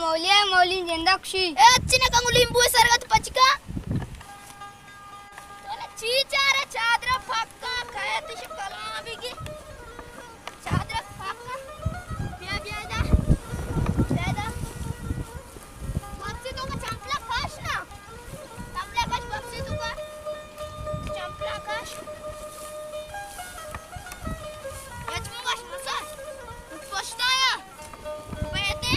مولیا، مولی جندا کشی۔ اے اچ نہ کنگو لیمبو سرگت پچکا۔ تو نہ چی چارے چادرا پکا کئے تش کلام بگی۔ چادرا پکا۔ بیا، بیا دا۔ بیا دا۔ واپسی تو کا چمپلا کاش نا۔ چمپلا کاش واپسی تو کا۔ چمپلا کاش۔ اچ مو کاش مسا۔ پشتایا۔ بیتے۔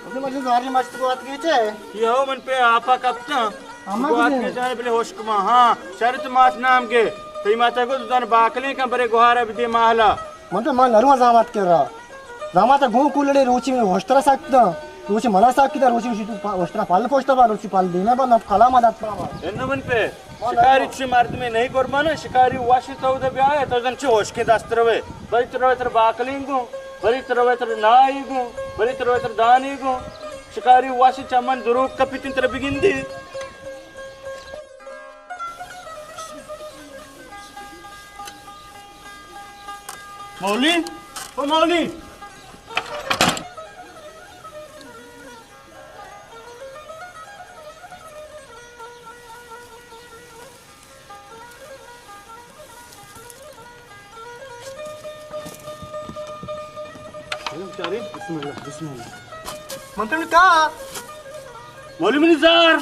مجھے، مجھے زاری مچ تو گوات گئی چے؟ یہ ہو من پہ آپا کپتا۔ اما گوات گئی کے جائے بلے ہوش کما۔ ہاں، شرط مات نام گے۔ تئی ماتا گو تو دان باکلیں کن برے گوہارا بدے ماہلا۔ من تو مان نرو زامات کر رہا۔ زامات گون کولڑے روچی میں ہوشترا سکتا۔ روچی منا سکتا، روچی، روچی تو پا-، ہوشترا پل پوشتا با، روچی پل دینا با، نہ کلام دات با۔ انو من پہ شکاری چی مردمے نہیں قربان، شکاری واشی تو دے بیائے، تو زن چی ہوش کے دست روے۔ بری تروے تر باکلیں گو، بری تروے تر نائی گو، بری تروے تر دانی گو۔ شکاری واشی چمن دروگ کپیتن تر بگندی۔ مولی، او مولی۔ بسم اللہ، بسم اللہ۔ من تو کا؟ مولی منی زار۔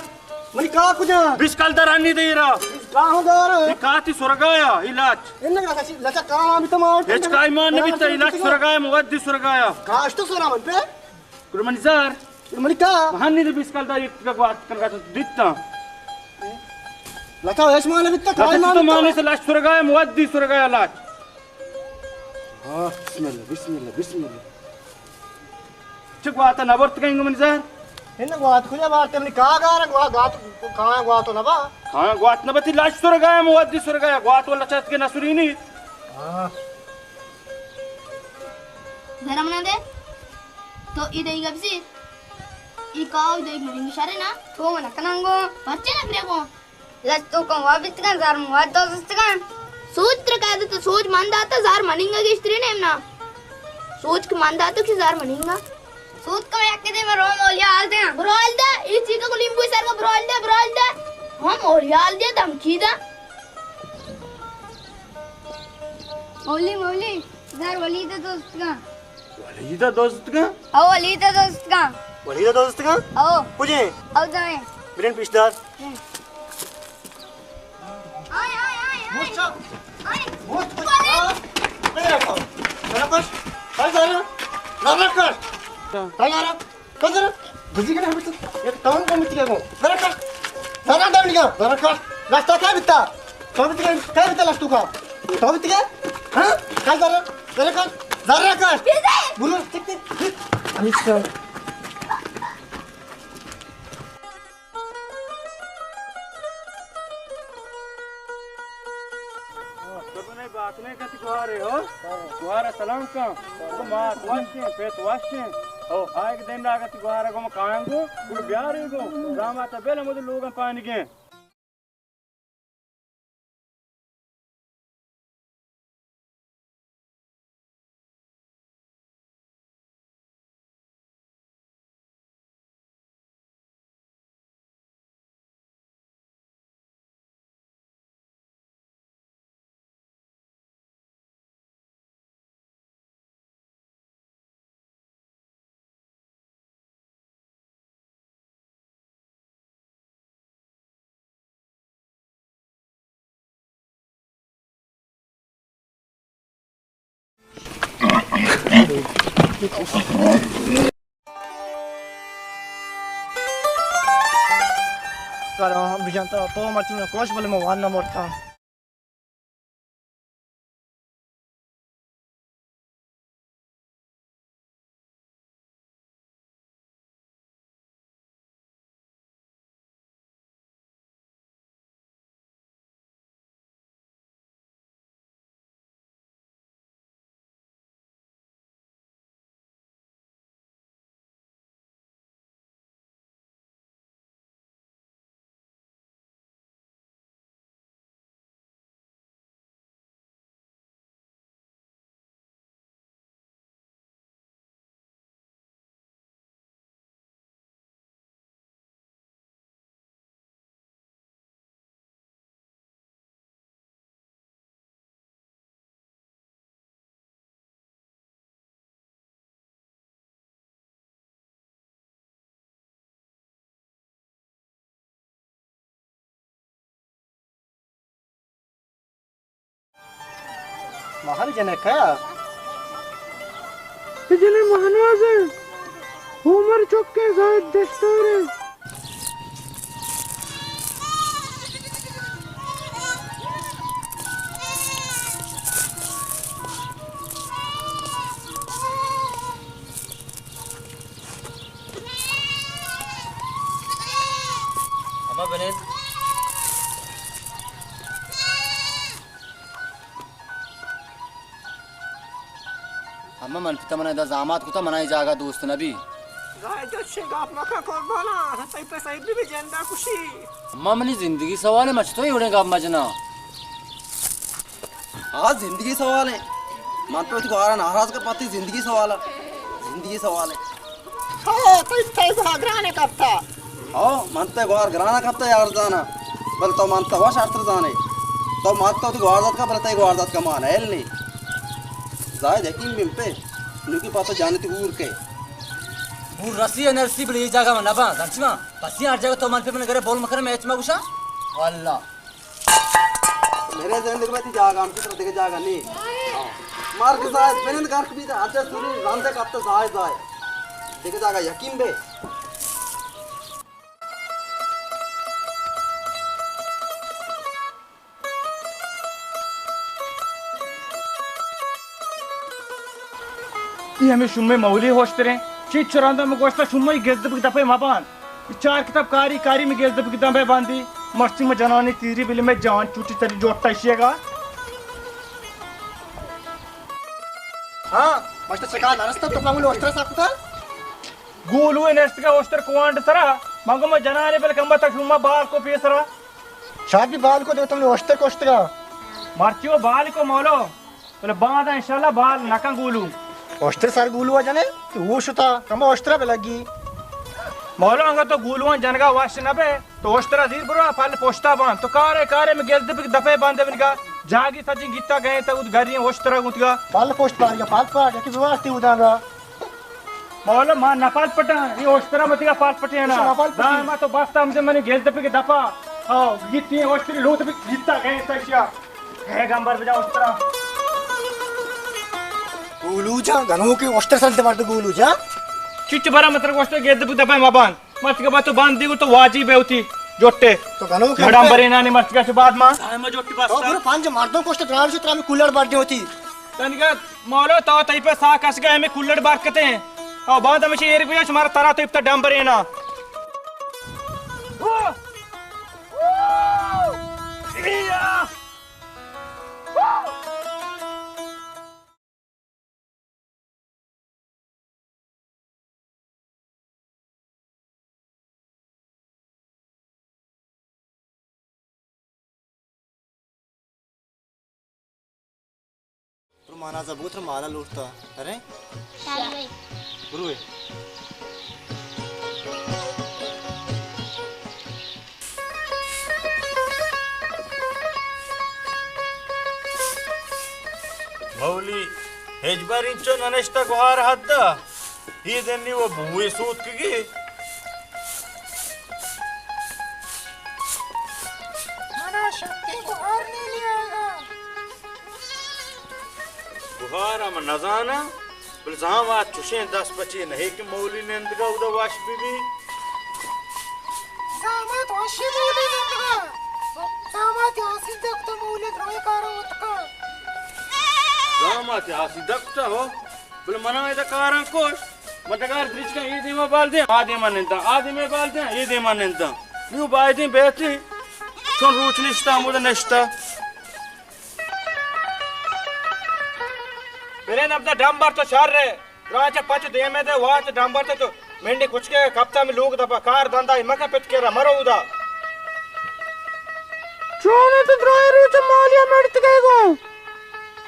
منی کا کجا؟ بیس کلدار ہنی دے را۔ کا ہو دار؟ یہ کاتی سرگایا، یہ لاچ۔ ان لچا، لچا کا ہم تو مار۔ ہچ کا ایمان نبی تا، یہ لاچ سرگایا، مودی سرگایا۔ کاش تو سرا من پہ؟ گڑا منی زار۔ گڑا منی کا؟ ہنی دے بیس کلدار، یہ گوات کن گا تو دیتا۔ لچا ہچ مان نبی تا، کا لچا ایمان تو تو؟ مانے سے لاچ سرگایا، مودی سرگایا لاچ۔ ہاں، بسم اللہ، بسم اللہ، بسم اللہ۔ چہ گوات ء نہ برتگ انگو منی زہر؟ ہن گوات کجا بارت؟ منی کاہ گار گوا-، گوات، کاہ گوات نہ با۔ کاہ گوات نہ با، تی لاش سرگایا، مودی سرگایا، گوات ولا چت کے نہ سرینی۔ ہاں۔ زہر منا دے۔ تو ای دئی گپسی۔ ای کاہ دئی منی شر نا۔ تو منا کننگو۔ پرچے نہ پریگو؟ لچ تو کن وا بیتگاں، زار من وا دزتگاں۔ سوج ترا کہہ دے تو سوج من داتا، زار مننگا گیشتری نیم نا۔ سوج کہ من داتا کہ زار مننگا۔ سوج کم یک دے، من رو مولیا حال دیاں۔ برو حال دے، ای چیکا کو لیمبو سر کا برو حال دے، برو حال دے۔ ہم مولیا حال دے، دھمکی دا۔ مولی، مولی، زار ولیدا دزتگاں۔ ولیدا دزتگاں؟ او، ولیدا دزتگاں۔ ولیدا دزتگاں؟ او۔ کجے؟ او دائیں۔ برین پیش دار۔ آئے، آئے، آئے، آئے۔ موچا۔ آئے۔ موچ، موچ۔ آئے۔ آ، بلے رکھو۔ ذرا کش۔ ہاں، ذرا۔ ذرا کش۔ ہاں، ذرا۔ کش ذرا۔ بزی کنے ہمت۔ ایک ٹاؤن کو مت کیا کو۔ ذرا کش۔ ذرا دم لگا۔ ذرا کش۔ رستہ کیا بیتا؟ تو بیتا کیا بیتا لستو کا؟ تو بیتا کیا؟ ہاں؟ کش ذرا۔ ذرا کش۔ ذرا کش۔ برو، ٹک، ٹک۔ اچھا۔ اصلیں کتی گوارے ہو؟ گوارا سلام کن. تو مات واشیں، پیت واشیں. ہو، آئے کہ دیم راگتی گوارا گو ما کائیں گو، گو بیاری گو. زاماتا بیل ہمود لوگاں پانی گیں. کارا بجنتا، تو مرچی من کوش بلے من وان نہ مرتا. ماہر جنکا. اے جنیں مہناز ایں. عمر چکیں زاہد دستار ایں. اما بنند. اما من پتا من ادا زامات کتا، من اے جاگہ دوست نبی. زاہد جان، چشیں گپ مکن قربانا، تئی پس ابی بہ جندا کشی. اما منی زندگی سوال ایں، من چتو اے وڑیں گپ مجناں. ہاں، زندگی سوال ایں. من پہ وتی گوارا ناراض کپاں، تئی زندگی سوال ایں. زندگی سوال ایں. ہو، تئی، تئی گوار گران کپتا. ہو، من تئی گوار گران کپتا یار زانا. بلے تو من تو وش ارتر زانے. تو من تو وتی گوار زاتکا، بلے تئی گوار زاتکا مان ایل نی. زاہد یقین بیم پہ. نوکی پہ تو جانتی گور کے. گور رسی یا نرسی، بلے اے جاگہ من نباں، زانچی ما. پسی ہر جاگہ تو من پہ من گرے بول مکرے، میں اچ مگوشاں. واللہ. میرے زندگی میں تی جاگہ ہم کس طرح دیکھے جاگہ نہیں. ہاں. مار کے زاہد، پرند گرک بھی تھا، اچھا سوری، رندے کپتا زاہد، زاہد. دیکھے جاگہ یقین بے. اے ہمے شمئے مولی ہوشتریں. چیچ چراندا من گوشتا شمئے گزد بک دپے مبان. اے چار کتاب کاری کاری من گزد بک دپے باندی. مرچی من جنانی تیری بلی میں جان چوٹی تری جوٹا اشیگا. ہاں، ماشتا چکا نرستا تو پنگل اوشترا ساکتا. گولو نشتگا اوشتر کوانڈ سرا. من گو من جنانی بل کمبا تک شما بال کو پیسرا. شاد بھی بال کو دے تم نے اوشتر کوشتگا. مرچی وہ بال کو مولو. بلے باندا انشاءاللہ بال نکن گولو. اوشتر سر گولو جنے، تو وہ شتا، کما اوشترا بلگی. مولو انگا تو گولوان جنگا وش نبے، تو اوشترا زیر برو، پل پشتا بان. تو کارے کارے میں گزد بک دپے باندے بنگا. جاگی سجی گیتا گئے تا اود گرین اوشترا گوتگا. پل پشت بارگا، پل پاٹ، یکی بواستی اودان را. مولا ما نپال پٹاں، اے اوشترا متیگا پال پٹے نا. نپال پٹی. دائما تو بستا ہمدے منی گلد پہ دپا. او، گیتی اوشتری لوت بھی گیتا گئے تا شیا. اے گمبر بجا اوشترا. گولو جان، گنوکے اوشتر سلتے مرد گولو جان. چچ برا متر اوشتر گلد پہ دپا مبان. مت کے با تو باندی کو تو واجی بے ہوتی. جوٹے. تو گنوکے مڈام برینا نے مت کے بعد ما. دائما جوٹی بستا. تو برو پنج مردوں کو اوشتر دراوی سے ترا میں کولر بڑ دے ہوتی. تنگا مولو تو تئی پہ ساہ کشگا ہمے کلڑ برکتیں. او باندا ہمیشہ ایر بیا شمارا ترا تو ابتا ڈمبرینا. مانا زبوتر مالا لوٹتا۔ ارے؟ شاہ۔ بروئے۔ مولی، ہچبر انچو ننشتہ گوہار حد ء۔ اے دنی و بوئے سوتکگی۔ منا شکے گوہار نیلی آئیگا۔ گوہار ہم نزاناں، بلے زاں وات چوشیں دست پچے نہ کہ مولی نندگا اودا وش بہ بی۔ زامات وشی مولی نندگا۔ زامات آسی دکتا مولی درائے کارا اتکا۔ زامات آسی دکتا ہو۔ بلے منا ادا کاراں کش۔ من ڈگار درچکاں اے دیما بال دیں، آ دیما ننداں، آ دیما بال دیں، اے دیما ننداں۔ نیو بایدیں بیتیں۔ چون روچ نشتا، ہمود نشتا۔ برین ابدا ڈمبر تو شر رے۔ راجہ پچ دیمے دے وات ڈمبر تو تو منڈی کچکے کپتا میں لوگ دپا کار دندا مکا پت کے را مرو ادا۔ چون تو درائے روچ مالیا مڑت گئے گو۔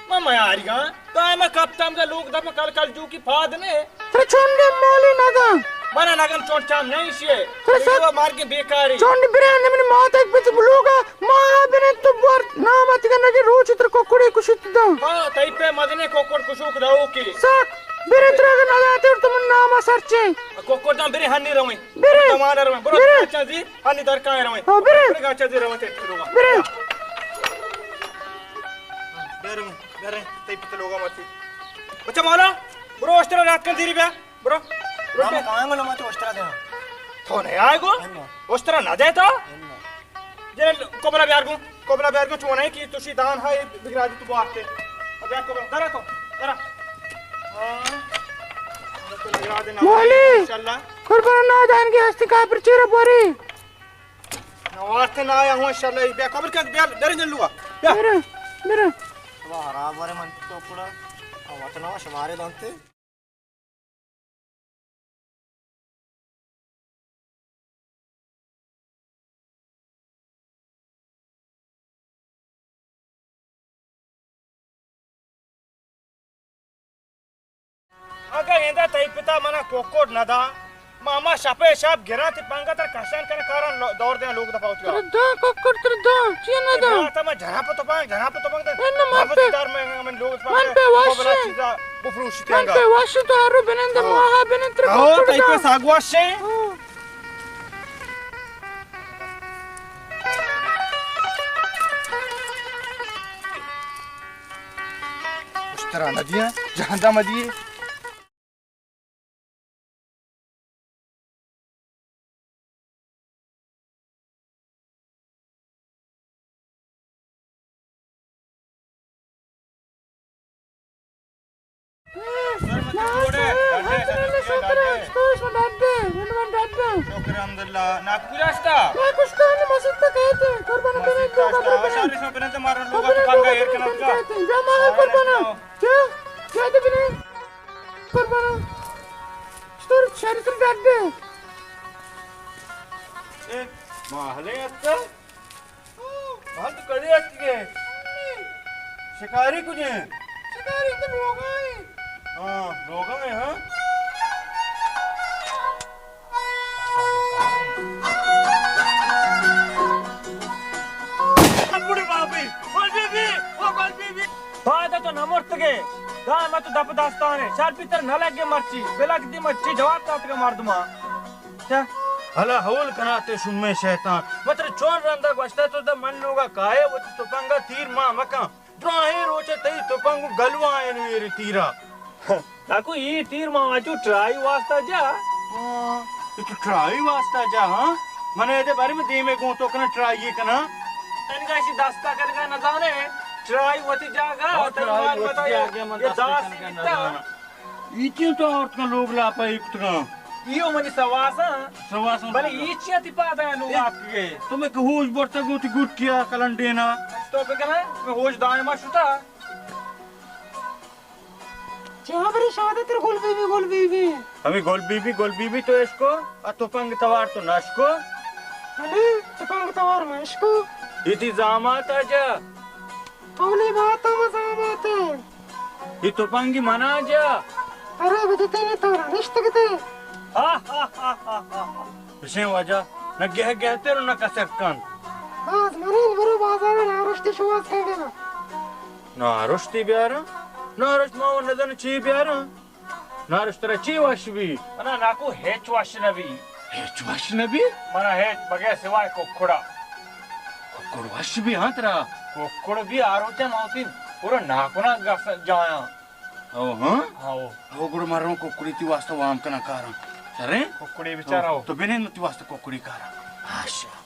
ما میاریگاں، دائما کپتم دا لوگ دپ کل کل جو کی پاد نے۔ ترا چونڈے مولی نگا۔ منا نگن چون چام نہیں شیے۔ ترا سک مارگ بیکاری۔ چونڈ برے نمنی مات ایک بچ بلوگا، ما بنے تو بور نام اتگا نگے روچ تر کوکڑے کشت دا۔ ہاں، تئی پہ مدنے کوکڑ کشوک دا اوکی۔ سک برے ترا نگا تر تم نام سرچے۔ کوکڑ دان برے ہنی رویں۔ برے۔ تمانا رویں۔ برو برے۔ اچھا جی۔ ہنی درکائیں رویں۔ ہاں، برے۔ برے گاچا جی رویں تے لوگا۔ برے۔ بیا رویں، بیا رویں، تئی پت لوگا مرتی۔ بچہ مولا، برو اشترا رات کن دیری بیا۔ برو۔ برو نام بیا۔ کائیں گو لما تو اشترا دینا۔ تو نہیں آئے گو؟ انو۔ اشترا نہ دیتا؟ انو۔ جے کوبلا بیار گو، کوبلا بیار گو چونے کی تشی دان ہے بگرادی تو بارتے۔ بیا کوبلا، درا تو، درا۔ ہاں۔ مولی۔ انشاءاللہ۔ قربان نادان کی ہستی کا پر چیرا بوری۔ نوارتے نہ آیا ہوں انشاءاللہ، بیا قبر کا بیا، ڈرے جلوا۔ بیا۔ برو، برو۔ واہ، خراب ورے من تو پڑا۔ وطن شمارے دانتے۔ اگاں ایندا تئی پتا منا کوکڑ نہ دا، ما ہما شپے شپ گراں تئی پنگا تر کشان کن کاراں لو-، دور دیاں لوگ دپا ہوتی۔ ترا دا کوکڑ ترا دا، چیا نہ دا؟ ما تا ما جناب تو پنگ، جناب تو پنگ۔ من پہ، دار میں، من لوگ دپا من پہ وش، بلا چیزا بفروشی من تینگا۔ پہ وش تو ہرو بنند، ہاں۔ ماہا بنند ترا ہاں، کوکڑ تئی دا۔ پہ ساگوش ہے۔ ہاں۔ اشترا نہ دیاں، جہندا مہ دیے۔ شکر الحمدللہ۔ ناکو کجا اشتا؟ ناکو اشتا، مسیت تک آتے۔ قربان مسیت تک اشتا۔ شاری شما بنند مارا لوگا تو پنگا ایر کنات کا۔ جا ماں قربان۔ چا؟ چا تو بنے؟ قربان۔ ستر شری تر ڈڈ دے۔ اے ماہلے اتکا؟ ماہل تو کڑے اتکے؟ شکاری کجے؟ شکاری تو لوگا ہے۔ ہاں، لوگا ہے، ہاں۔ بڑے بابے، بڑے بی، او بڑے بی۔ پادا تو نہ مرتگے، دائما تو دپ دستانے، شر پیتر نہ لگے مرچی، بلگ دی مرچی جواب داتگا مردما۔ چہ؟ ہلا ہول کناتے شمے شیطان۔ متر چون رندا گوشتا تو دا من لوگا کائے وتی تپنگا تیر ما مکن۔ دراہیں روچ تئی تپنگ گلوائیں ویری تیرا۔ ناکو، ای تیر ما واچو ٹرائی واسطہ جا۔ ہاں، تو ٹرائی واسطہ جا، ہاں؟ من ایدے بارے میں دیمے گوں تو کنا ٹرائی کنا۔ تنگا اسی دستا کنگا نزانے، ٹرائی وتی جاگا، ہاں، تن ٹرائی مال وتی متا جاگا، من یہ دستا داسی کنگا بیتا۔ نزانا۔ ایچیں تو آورت کن لوگ لاپا ایکتگاں۔ ایو منی سواساں۔ سواساں بلے بوتگاں۔ ایچیں تی پادا لوگ اے، آتکگے۔ تو میں کہ ہوش برتا گوتی گٹیا کلنڈینا۔ تو بکنا، میں ہوش دائما شتا۔ چہ ہبرے شادتر گل بی بی، گل بی بی۔ ہمیں گل بی بی، گل بی بی تو اشکو، ا تپنگ توار تو نشکو۔ علی، تپنگ توار میں اشکو۔ ایتی زامات آ جا۔ اولی بات ہم زامات ہے۔ اے تپنگی منا جا۔ ارے بدتے نے تو نشتگ تے۔ ہا، ہا، ہا، ہا، ہا۔ بشیں واجہ، نہ گہ گہتر و نہ کسر کن۔ باز منین برو بازار نارشتی شواز کھیڑے نا۔ نارشتی بیارا؟ نارشت ما و نزن چی بیارا؟ نارشت ترا چی وش بی؟ منا ناکو ہچ وش نبی۔ ہچ وش نبی؟ منا ہچ بغیر سوائے ککڑا۔ ککڑ وش بی ہاں ترا؟ ککڑ بی آروچا ما وتی پورا ناکونا گس جایاں۔ او ہاں؟ ہاں، او۔ او گڑا مروں ککڑی تی واسطہ وام کنا کاراں۔ سریں؟ ککڑی بیچارہ او۔ تو بنین تی واسطہ ککڑی کاراں۔ ہاں، شاباش۔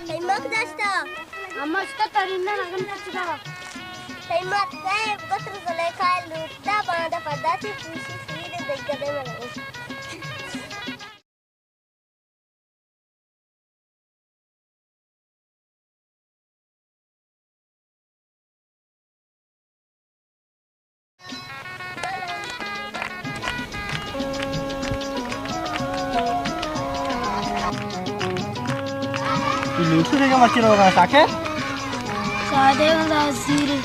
تئی مک داشتا۔ اما اشتا ترین نہ نگن پچدا۔ تئی مک دے بکر زلیخا لوٹتا باندا پدا تی پوشی سوید دگدے ملو۔ لوٹو دیگا مرچی روگا شاکر؟ سادے گندا زیرے۔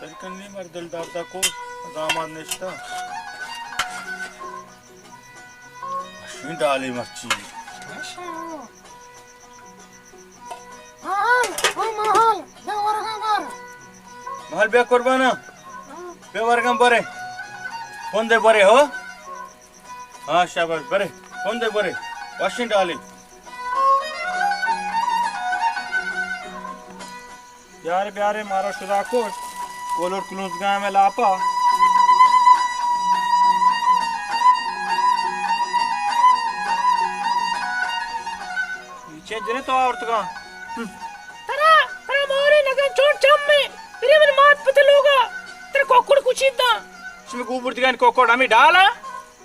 ترکن نی مر دل داردا کو داماد نشتا۔ اشوین ڈالی مرچی۔ ماحول، او ماحول، بیا ورگاں بار۔ ماحول بیا قربانا۔ بیا ورگاں برے۔ کندے برے ہو۔ ہاں شاباش، برے۔ کندے برے۔ واشنگ ڈالی۔ بیارے، بیارے، مارا شدا کش۔ کولور کلونزگاں میں لاپا۔ چے جنے تو آورتگاں؟ ترا، ترا مورے نگن چون چم میں۔ تیرے من مات پت لوگا۔ ترا کوکڑ کچیت داں۔ شمی گوبر دیگان کوکڑ ہمیں ڈالا۔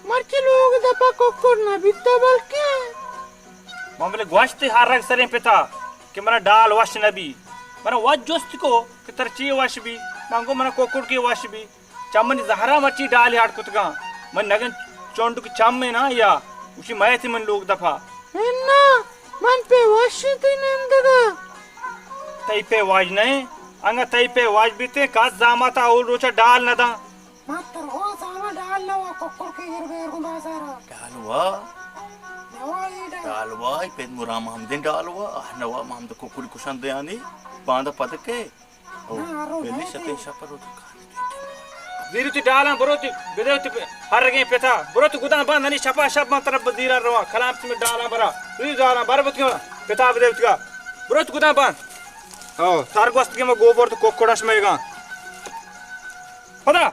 مرچی لوگ دپا کوکڑ نہ بیتا بلکیں۔ من بلے گوشت ہر رگ سریں پتا کہ منا ڈال وش نہ بی۔ منا وت جست کو کہ ترا چی وش بی۔ من گو منا کوکڑ کی وش بی۔ چہ منی زہرا مرچی ڈال ہاڑ کتگاں۔ من نگن چونڈ کہ چم میں نا یا اسی مئے تھی من لوگ دپا۔ انا، من پہ وش تئی نندگا۔ تئی پہ واج نئے، انگا تئی پہ واج بیتے کس زاماتا اول روچا ڈال نہ داں۔ ما ترا ہو زاناں ڈال نوا ککڑ کے گر بیر گوں بازارا۔ ڈال وا؟ نوا ای ڈال۔ ڈال وا، ای پید مرام ہمدیں ڈال وا، آہ نوا ما ہمد ککڑی کشان دیانی، باندا پدکے۔ او، نا، رو پہلی ڈال شتے دے۔ شپ رو تو کار۔ زیرو تی ڈالاں برو تی، بدے تی ہر رگیں پتا، برو تی گدان بند، نی شپا شپ من طرف زیرا رواں، کلام تی ڈالاں برا، تی ڈالاں بر بتگا، پتا بدے بتگا، برو تی گدان بند۔ او، سر گوست کہ ما گوبر تو ککڑش میگاں۔ پدا۔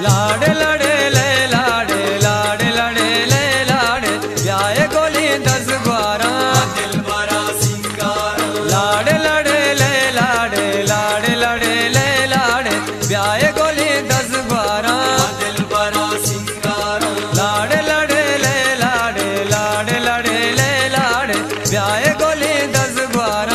لاڑے لاڑے لے لاڑے، لاڑے لاڑے لے لاڑے، بیائے گولی دزگواراں۔ لاڑے لاڑے لے لاڑے، لاڑے لاڑے لے لاڑے، بیائے گولی دزگواراں۔ لاڑے لاڑے لے لاڑے، لاڑے لاڑے لے لاڑے، بیائے گولی دزگواراں۔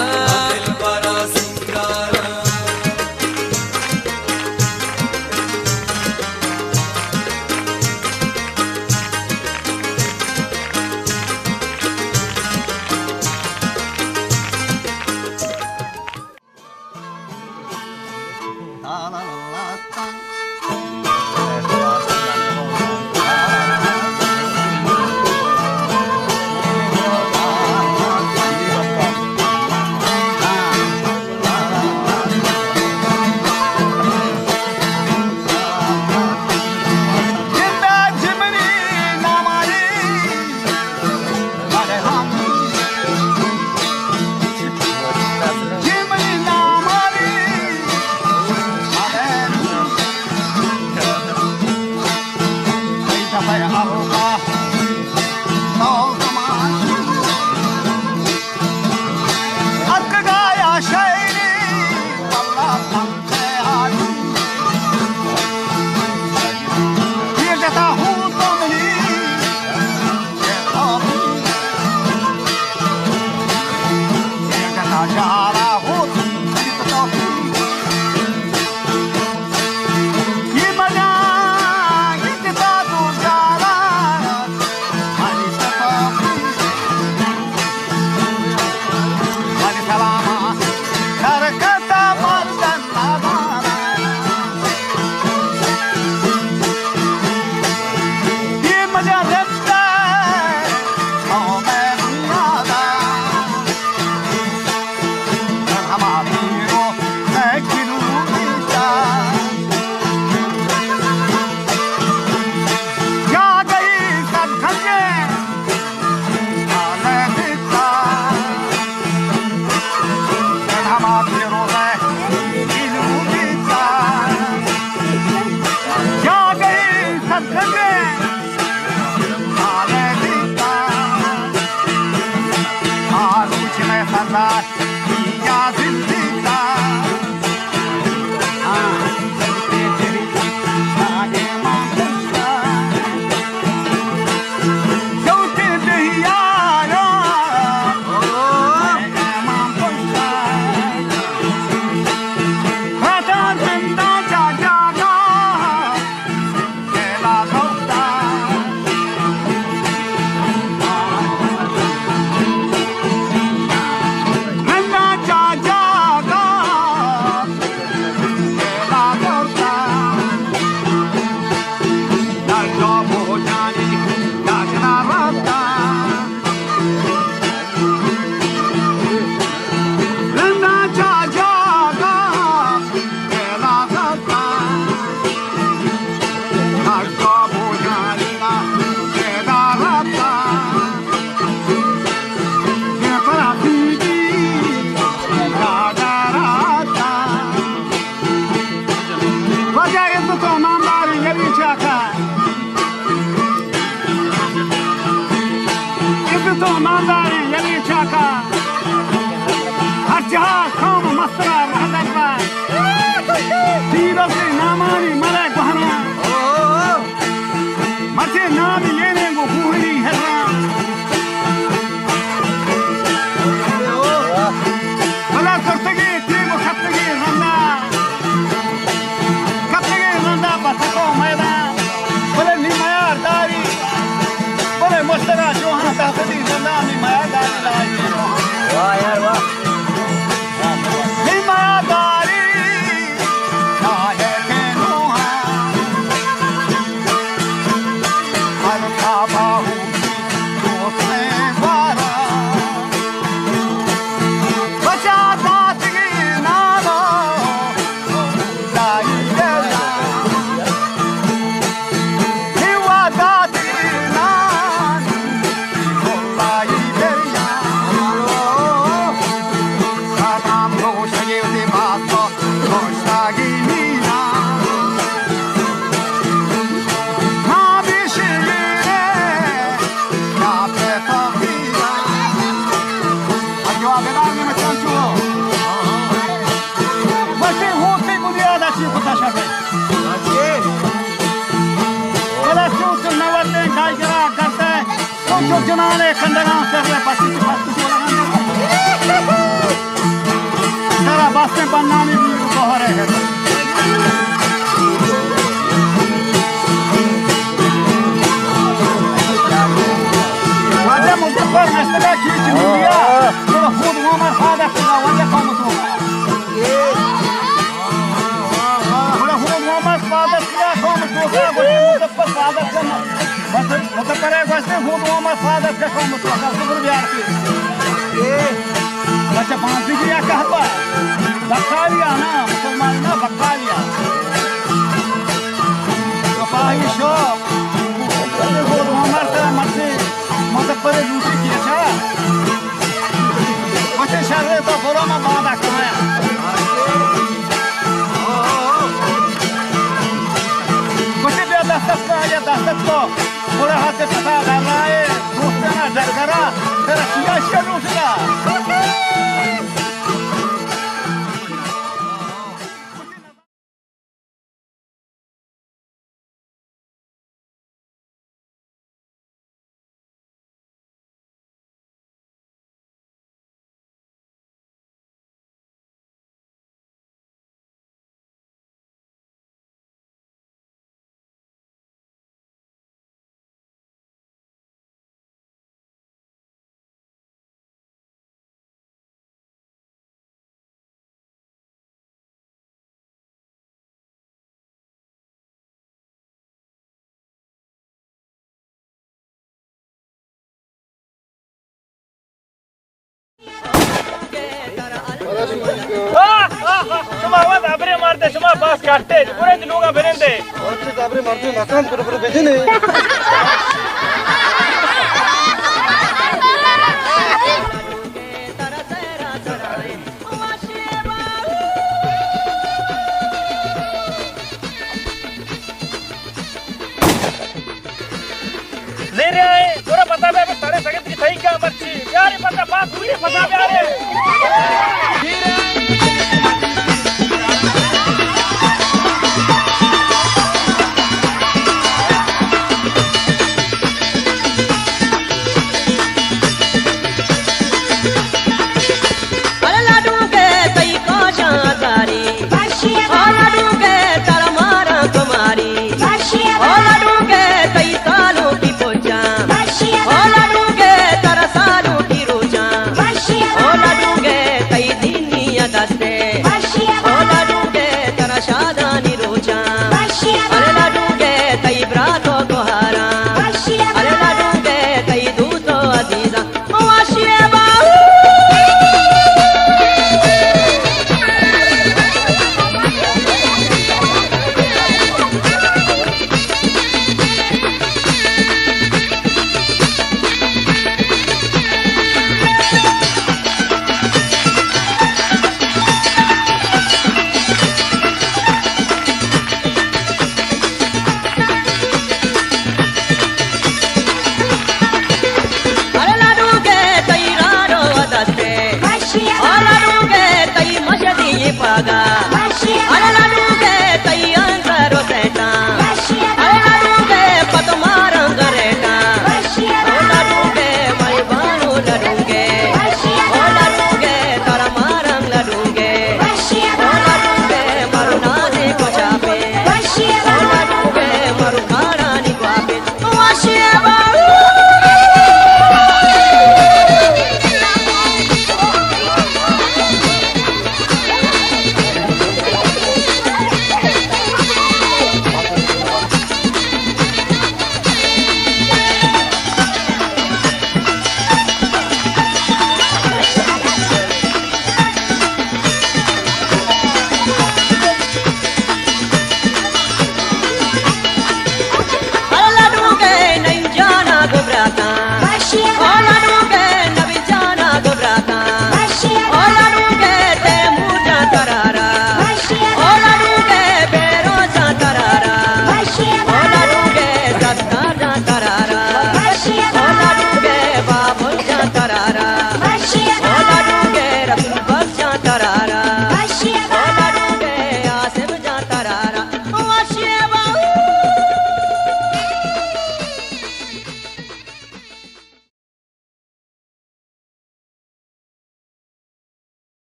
جنان ءِ کنڈگاں سر ءَ پسی چہ پس ءَ گولگاں، ترا بس ءَ بنانی بیر گوھر ءِ ھر۔ واجہ مظفر نشتگا چیچ ملیا، تو خود عمر فادہ کنا واجہ قوم تو۔ گڑا ھود محمد پادت کیا قوم توکا، گوشتی مظفر پادت کن۔ مظفر، مظفر ءَ گوشتی ھود محمد پادت کیا قوم توکا، صبر بیار کی۔ اے، بچہ پانسی کی یا کہتا؟ بکالیا نا، مسلمان نا، بکالیا۔ سپاہی شوق۔ ھود محمد سر مرچی مظفر لوٹی کیچا۔ وتی شر ءَ تو برو، من بادا کایاں۔ وتی بیا دست ات کن، یا دست ات کو۔ برو ھاتھ پتا گھر آئے، دوستانا ڈگرا، ترا شیا شیا لوٹنا۔ آہ، آہ، آہ، شما وت ابرے مرد، شما باز کٹے، برند لوگا برندے۔ اچھا، ابرے مرد مکان پر پر بجنے۔ زیرے آئے، گورا پتا بے، بے سارے سگت کی صحیح کیا مرچی۔ یار، یہ پتا بات ہوئی، پتا بے آرے۔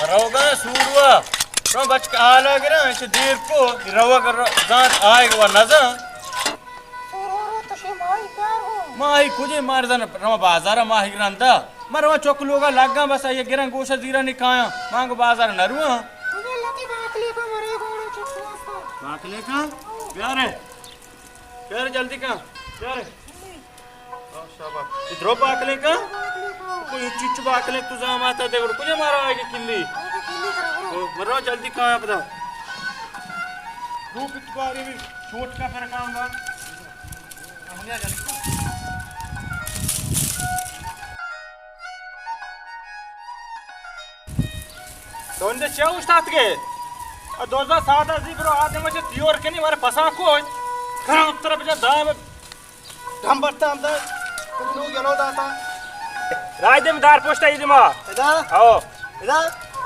روگا سوروا، تو بچک آلا گرا، چه دیر کو، روگ ر-، زانت آئے و نزان۔ ماہی کجے مار زن، رما بازار ماہی رندا۔ من رواں چک لوگا لگاں، بس آئی گرن گوشا زیرا نکایاں۔ من گو بازار نرواں۔ مجھے لتی باکلے کا مرے گوڑا چک واسطہ۔ باکلے کا؟ پیارے۔ پیارے جلدی کا۔ پیارے۔ آ، شاباش۔ یہ درو باکلے کا؟ کوئی چچ باکلے تو زاماتا دے گڑ کجا مارا آئے گی کلی۔ او، مرو جلدی کا پدا۔ دو پتواری بھی چھوٹ کا پر کام با۔ تو انده چه اوشتاتگه؟ ا دوزا ساده زی برو آدم چه دیور کنی مره پسان کوش. خراب تر بجا دائم دم برتا هم ده. تو نو گلو داتا. رای دیم دار پشت ایدی ما. ادا؟ آو. ادا؟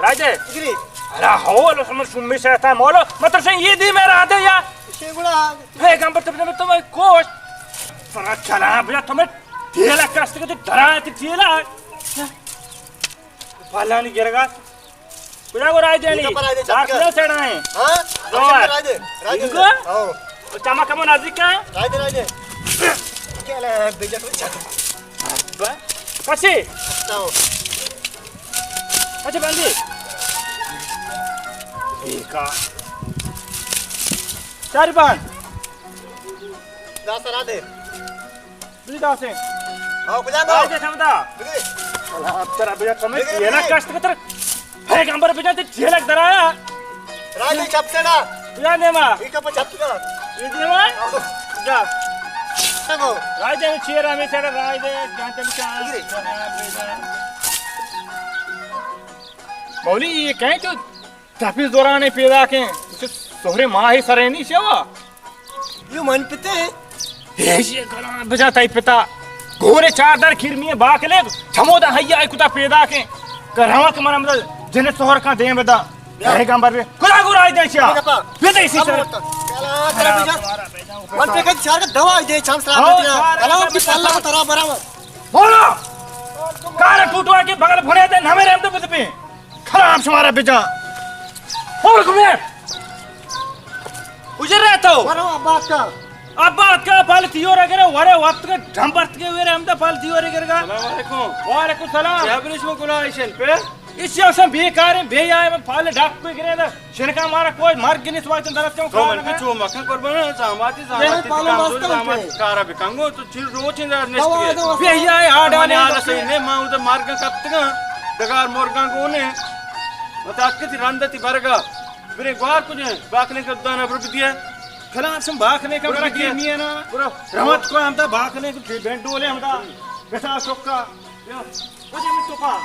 رای دے. گری. ارا هو لو سمر شمی شیطان مولو. مطلب شن ایدی میرا دے یا. شی گڑا. پیغمبر تو تو کوش. فرا چلا بیا تو تیلا کشت که تو درا تی تیلا. پالانی گرگا. کجا کو رای دینی؟ ٹھیک ہے، پر رای دے، دار چپ کر. کجا سڑا ہے؟ ہاں؟ دو بار. رای دے، رای دے. انگو؟ ہاں. چما کمو نزدیک ہے؟ رای دے، رای دے. کیا لے، بیجا تو چک. با؟ کسی؟ ہاں. اچھا، بندی. ٹھیک ہے. چار بان. دس رای دے. بلی داسیں. ہاں، کجا آئے دے سمدا. بگی. اللہ، اب ترا بیا کمے بگی، یہ نہ بگی. کشت کتر. پیغمبر بجا تے جیلک درایا. راجے چپ سے نا. بیا نے ما. یہ کپ چپ کا. یہ دے ما. جا. تگو. راجے میں چیرا میں چڑھا راجے جانتے میں چاہ. بگی. مولی، یہ کہیں تو تپی زورانے پیدا کیں. اسے سہرے ماہی سرے نہیں شوا. یو من پتے. ایشی کلام بجا تئی پتا. گورے چار در کھیر میے باکلے. چمودا حیا کتا پیدا کیں. کہ رواں کہ من ہمدا جن سہر کاں دیم بدا. پیغمبر بے. کلا گور آئی دے چیا. بے دے اسی سر. من پہ کد چار کا دوا دے چم سلام ہو، دینا. چار کلام کا کی سلام ترا برابر. بولو. کار ٹوٹوا کے بغل بھنے دے نہ میرے ہم تو بس پہ. خراب شمارا بجا. اور کمے. کجا رہتا ہو؟ ورو ابات کا. ابات کا پال تیور اگر ورے وقت کے ڈھمبرت کے ویرے ہم دا پال تیور اگر گا. السلام علیکم. وعلیکم السلام. کیا برش میں گناہ ایشن پہ؟ اسی اوشن بیکاریں، بے آئے، من پال ڈاک پہ گرے دا. شنکا مارا کوئی مرگ نہیں سوائے تن درت کیوں تو کار من نہ. چو مکن قربان، زاماتی، زاماتی پالو کام واسطہ زامات پہ. کارا بکنگو تو چیر روچ اندر نشت گئے. بے آئے، آ ڈانے حال صحیح نے، ما ادھر مرگا کپتگا، ڈگار مرگا گونے. متاکتی رندتی برگا. برے گوار کجے، باکنے کے دانا پر بدیے. کلام شم باکنے کا برا گیر نیے نا. برو. رحمت کو ہم تا باکنے کو بینڈولے ہم تا. بتا چکا. یا. کجے میں تو پا.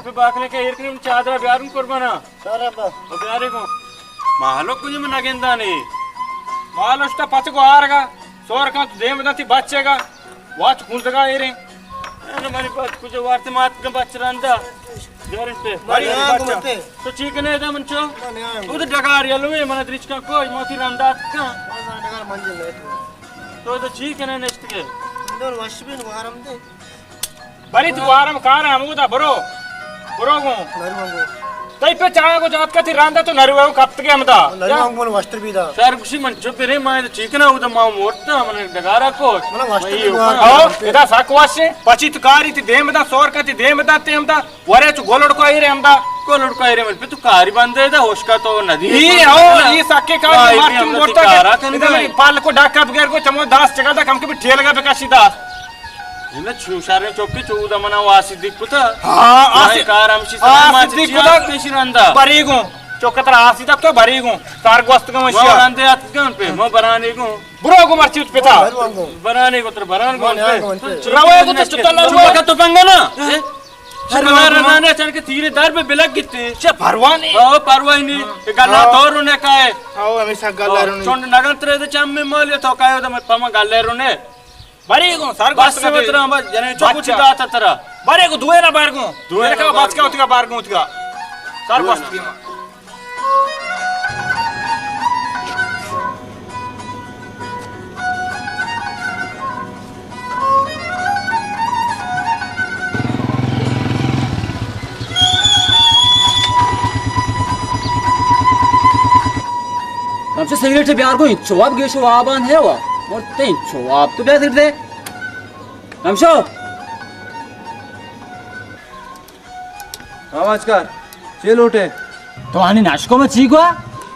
پہ باکنے کے ایر کنی چادرا بیارن قربانا. سارا با. او بیارے کو. مالو کجے میں نگندانے. مالو شتا پچ کو آرگا. سور کان تو دیم داتی بچے گا. واچ کھوندگا ایریں. انا منی پت کجا وارت مات گا بچ رندا. بیارن پہ. بھائی، ہاں، بچا. تو چی کنے دا من چو؟ من یہاں ہوں. تو ڈگار یلوے من درچ کا کوئی موتی رندا کا. من ڈگار منزل ہے تو. تو تو چی کنے نشت کے؟ اندر وش بین وارم دے. بری تو وارم کار ہم گو دا برو. برو گو. نرو گو. تئی پہ چاہا کو جات کا تھی راندا تو نرو کپت کے ہم دا. نرو گو من وشتر بی دا. سر کسی من چپ رے، ما چی کنا او دا ما مورتا، من ڈگارا کو. من وشتر بی دا. او، ادا ساک واشے، پچی تو کاری تی دیم دا، سور کا تی دیم دا، تیم دا، ورے چو گولڑ کو ایرے ہم دا. گولڑ کو ایرے من پہ تو کاری بندے دا، ہوش کا تو ندی. ای، او، ای ساکے کاری مارتی مورتا کے. ادا من پال کو ڈاکا بغیر کو چمو داس چگا دا، کم کے بھی ٹھیل گا بکشی داس. نہ چو شریں چوکی چو دا منا واسی دیک کتا. ہاں، آسی کار ہمشی سر ما چی کتا پیشی رندا. بریگوں. چوکا ترا آسی تک تو بریگوں. سار گوست گم شیا. رندے ات گن پہ، مو برانے گوں. برو گو مرچی پتا. برانے گو تر بران گو پہ. روے گو تو چتا لو. چوکا تو پنگا نا. شکوار رندانے چن کے تیرے در پہ بلک گتے. چا پروانے. او پروانے. گلا تو رونے کائے. او ہمیشہ گلا رونے. چونڈ نگن ترے دے چم میں مال تو کائے دا میں پما گلے رونے. برے گوں، سر بس گوست مت۔ ترا بس، یعنی چو کچھ بچا۔ داتا ترا۔ برے گوں، دوئے نا بار گوں۔ دوئے یعنی نا کہ بار بچکا گوں۔ اتکا بار گوں اتکا۔ سر دوئے گوست نا۔ ہمچو سگریٹ بیار گوں، انچو واب گیشو وابان ہے وا۔ اور تے انچو واب تو بیا دے۔ ہمچو۔ آواز کر، چے لوٹے؟ تو آنی ناشکو میں چی گوا؟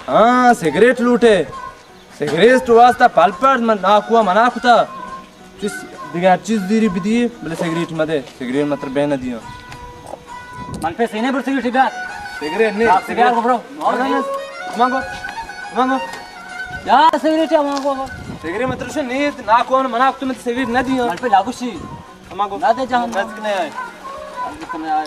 ہاں، سگریٹ لوٹے۔ سگریٹ واسطہ پل پڑ من ناکوا منع کتا۔ چیز دیگه هر چیز دیری بدی، بلے سگریٹ مدے، سگریٹ متر بہ نہ دیاں۔ من پہ سینے پر سگریٹ بیار۔ سگریٹ نہیں۔ آپ سے بیار کو برو۔ اور نہیں۔ امانگو، امانگو۔ یار سگریٹ ہے، امانگو۔ سگریٹ متر سے نہیں، ناکوا منع کتا، من سگریٹ نہ دیاں۔ من پہ لاگو سی۔ امانگو۔ نہ دے جہان۔ رزق نہیں آئے۔ رزق نہیں آئے۔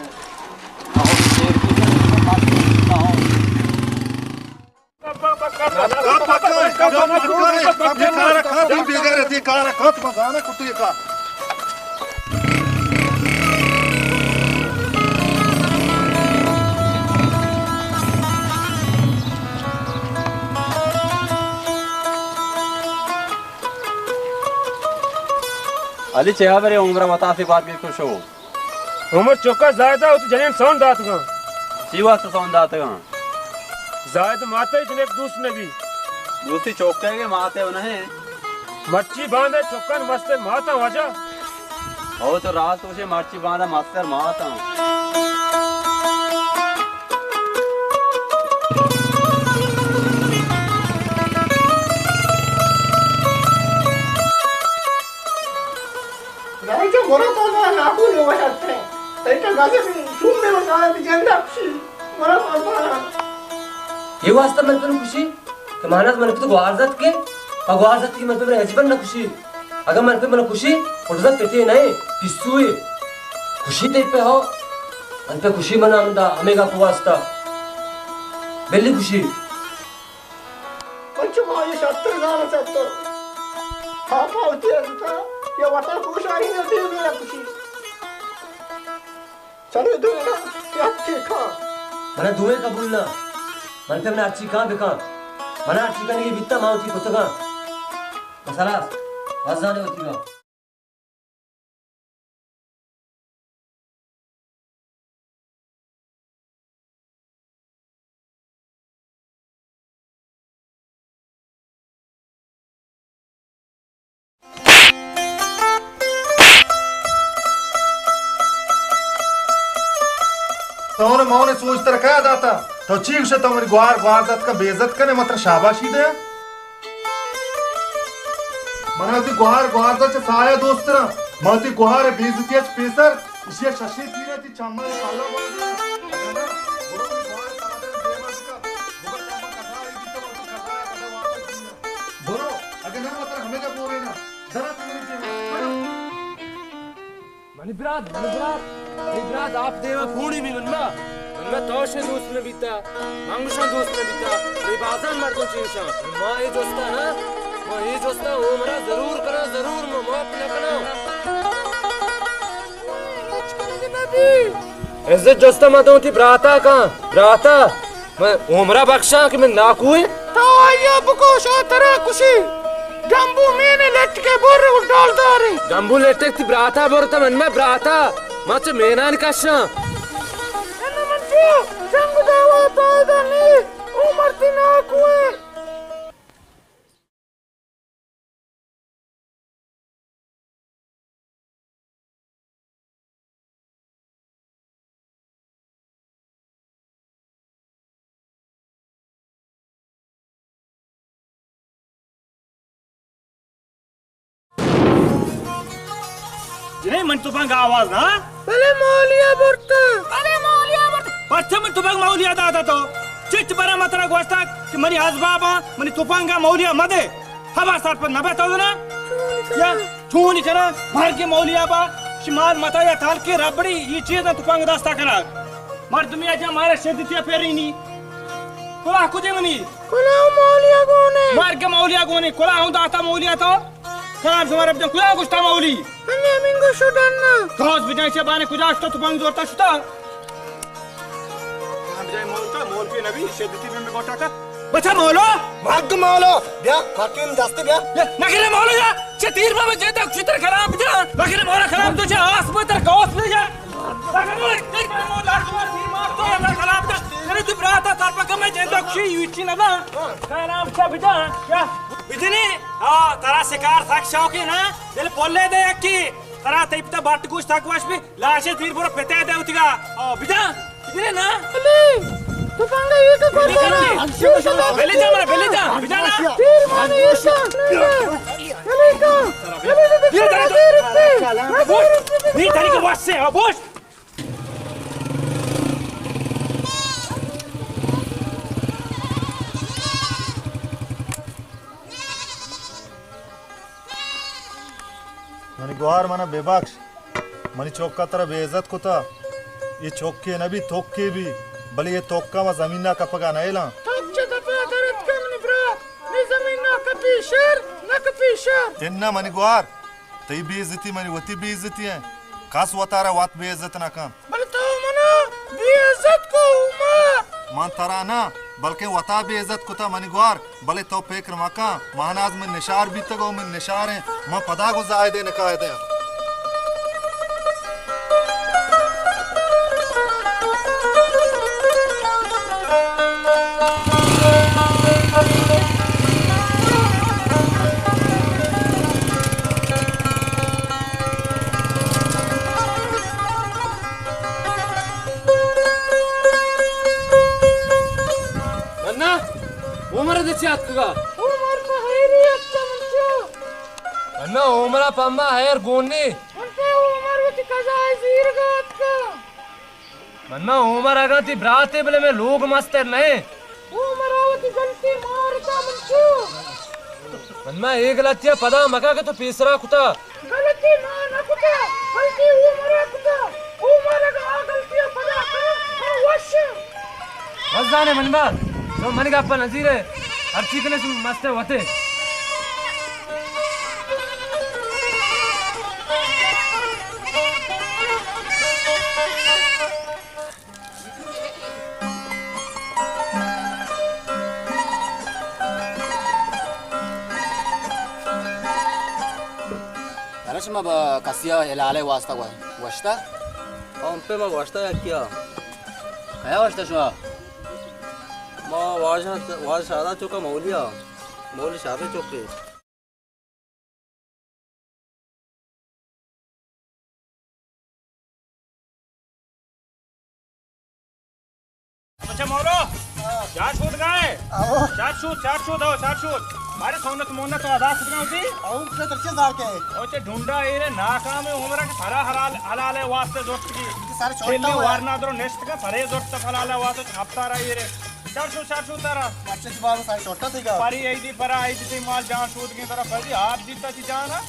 علی چیا برے عمر متاثر بات بھی خوش ہو۔ عمر چکا زاہدہ وتی جنین سون داتگاں۔ چی واسطہ سون داتگاں؟ زاہد ماتا ہچ نیک دوست نبی۔ دوستی چوکے گے ماتے و نہیں۔ مرچی باندے چکن مستر ماتاں واجہ۔ او تو راست وشے، مرچی باندے مستر ماتاں۔ زاہد چہ گورا تو ما ناکو لوگ شرطے۔ تئی تو گزے شوم میں بتا تی جندا کشی۔ گورا تو ما۔ یہ واسطہ من پہ کشی کہ مانا من پہ تو گوار زد کے، پہ گوار زد کے من پہ من عجبن نہ کشی۔ اگر من پہ من کشی، خود زد پتے نہیں، پسوئی۔ کشی تے پہ ہو، من پہ کشی من آمدہ، ہمیں گپ واسطہ۔ بلی کشی۔ انچو ما یہ شرطے زانا چتو۔ ہاں پاوتی ہے تا، یہ وطن کوشانی ہے، دے میرا کشی۔ چلے دوئے نا، یکے کاں۔ من دوئے قبول نہ۔ من پہ من ہرچی کاں بکاں۔ من ہرچی کنگی بیتا، ما وتی کتگاں۔ بس خلاص، بس زانے وتی گا۔ تو نے مون سوچ تر کا داتا؟ تو چی گوشے؟ تو منی گوار، گوار دات کا بے عزت کنے، متر شاباشی دے۔ من وتی گوار، گوار دات چہ سایا دوست ترا۔ من وتی گوار بے عزتی اچ پیسر، اسی ششی تیرا تی چمانی پالا بولا۔ اگر نہ، برو منی گوار سادا دیما بکا۔ بگا چمن کسا آئی بیتا، وتی کسا آیا کسا واپس دیا۔ برو، اگر نہ متر ہمیں کا بورے نا۔ درا تو منی دیما۔ منی برات، منی برات، منی برات آپ دیما پونی بی من ما۔ من ما توشے دوست نہ بیتا، منگوشاں دوست نہ بیتا، بے بازان مردم چیشاں۔ ما اے جستا نا، ما اے جستا او مرا ضرور کرا، ضرور ما معاف نہ کنا۔ عزت جستا ما تو تی براتا کاں، براتا۔ من عمرا بخشاں کہ من ناکوئیں۔ تو آئیا بکش، آ ترا کشی۔ ڈمبو مینے لٹکے بر و ڈال دارے۔ ڈمبو لٹک تی براتا برتا، من مئے براتا۔ ما چہ مینان کشاں۔ انا من چو جنگ دعوا پائدہ نی، عمر تی ناکوئیں۔ جنین من تپنگ آواز نا؟ بلے مولیا برتا۔ بلے مولیا برتا۔ پرچہ من تپنگ مولیا داتا تو؟ چچ برا مترا گوشتا کہ منی ازبابا منی تپنگا مولیا مدے۔ ہبا سرپد نہ بئے تو نا؟ یا چونی کنا؟ مرگ مولیا با، شمال متا یا تالکے ربڑی، یہ چیز نہ تپنگ دستا کنا۔ مردمی اجا مارا شدتیا پیرینی۔ کلا کجے منی؟ کلا مولیا گونے۔ مرگ مولیا گونے، کلا ہوں داتا مولیا تو؟ کلام شمارا بجن، کجا گوشتا مولی؟ ہمیں ہمیں گوشو ڈننا۔ کاس بجن، چہ بانے کجا شتا، تو بانگ زورتا شتا؟ ہم جائے مولتا، مول پہ نبی، شدتی میں گوٹا کا۔ بچا مولو؟ مگ مولو، بیا، مکن دست بیا۔ نگرے مولو یا، چہ تیر بابا جیتا کشتر کلام بجن۔ نگرے مولا کلام تو چہ آس بتر کاس بجن۔ بجنی، آ، ترا شکار سک شوقی نا، دل پلے دے یکی، ترا تئی پتا بٹ گوش تک وش بی، لاشے تیر برو پتے دے اتگا، آ، بجن، بجنی نا۔ علی، تو پانگا یہ تو کر رہا۔ بلے جا مرا، بلے جا، بجن نا۔ تیر مانی ایسا، علی کا، علی تو بیا ترا تو۔ تیر پہ، تیر پہ۔ بوش، بی تری کو واسے، آ، بوش۔ منی گوہار، منا ببخش، منی چوکا ترا بے عزت کتا۔ اے چوکے نہ بی، توکے بی، بلے اے توکا ما زمینا کپگا نہ ایلاں۔ توک چہ دپا در اتکا منی برات، نی زمینا کپی شر، نہ کپی شر۔ اناں منی گوہار، تئی بے عزتی منی وتی بے عزتی ایں۔ کس وتارا وت بے عزت نہ کن۔ بلے تو منا بے عزت کو عمر۔ من ترا نہ، بلکیں وتا بے عزت کتا منی گوار۔ بلے تو پکر مکن، مہناز من نشار بیتگ و من نشار ایں۔ من پدا گوں زاہدے نکاح دیاں۔ منا، عمر دے چے اتکگا؟ عمر پہ ہیری اتکا منچو۔ منا، عمر پہ ما ہیر گونی۔ من پہ عمر وتی قضا زیرگا اتکا۔ من ما عمر اگاں تئی براتے، بلے مئے لوگ مستر نہ ایں۔ عمر ءَ وتی گلتی مارتا منچو۔ من ما اے گلتی ءَ پدا مکا کہ تو پیسرا کتا۔ گلتی ما نہ کتا، بلکیں عمر ءَ کتا۔ عمر اگاں آ گلتی ءَ پدا کن، من وش آں۔ بس زانے من با، تو منی گپ ءَ نزیرے، ہرچی کنے مست ءَ وتے۔ یارا، شما با کسی ءَ ہلال ءِ واسطہ گو-، گوشتہ؟ ہم پہ ما گوشتہ یکیا۔ کیا گوشتہ شما؟ ما واجہ، واجہ شادا چوکا مولیا، مولی شادا چوکے۔ اچھا مولو، جان شود گائے؟ آؤ۔ چار شود، چار شود، آؤ، چار شود۔ مارے سونت مونت تو ادا شود گا ہوتی؟ آؤ، کیا ترچے دار کے؟ او چے ڈھونڈا اے رے ناکام عمر کے سارا حلال، حلال ءِ واسطے زورت کی۔ سارے چھوٹا دلی ہوا۔ وارنا درو نشت کا سارے زورت حلال ءِ واسطے ہفتہ رہا اے رے۔ چار شود، چار شود ترا۔ اچھا جی بابا، سارے چھوٹا تھی گا۔ پری ای دی پرا ای دی مال جان شود گے ترا پری آپ جیتا چی جانا۔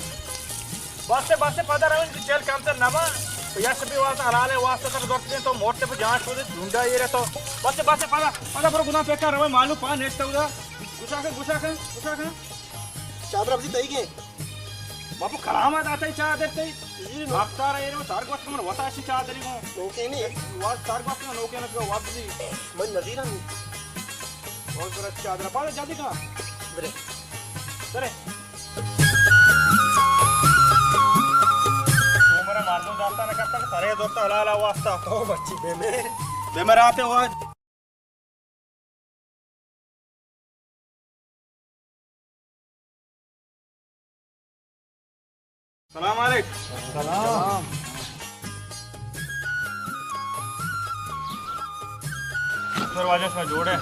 بس بس پدا رویں، چل کمتر نہ باں۔ یش بی واسطہ حلال ءِ واسطہ تر زرت دیں تو موٹے پہ جان شود ڈھونڈا اے رے تو۔ بس بس پدا، پدا برو گداں پیکا رویں، معلوم پا نشتا ہودا۔ گشا کن، گشا کن، گشا کن۔ چادر ابزی تئی گے؟ بابو کلام داتا چادر تئی۔ ہفتہ رہے رو سر گوت من وتا شی چادری گو۔ نوکے نہیں۔ واز سر گوت من نوکے نہ وابزی۔ من نظیر ہم۔ اور برا چادر پا جلدی کھا۔ برے۔ برے۔ تو مرا مردم داتا نہ کرتا کہ سرے دوتا حلال ءِ واسطہ۔ او بچی بے میں۔ بے میں راتے ہوا۔ سلام علیک۔ سلام۔ سر واجہ سر جوڑ ہے۔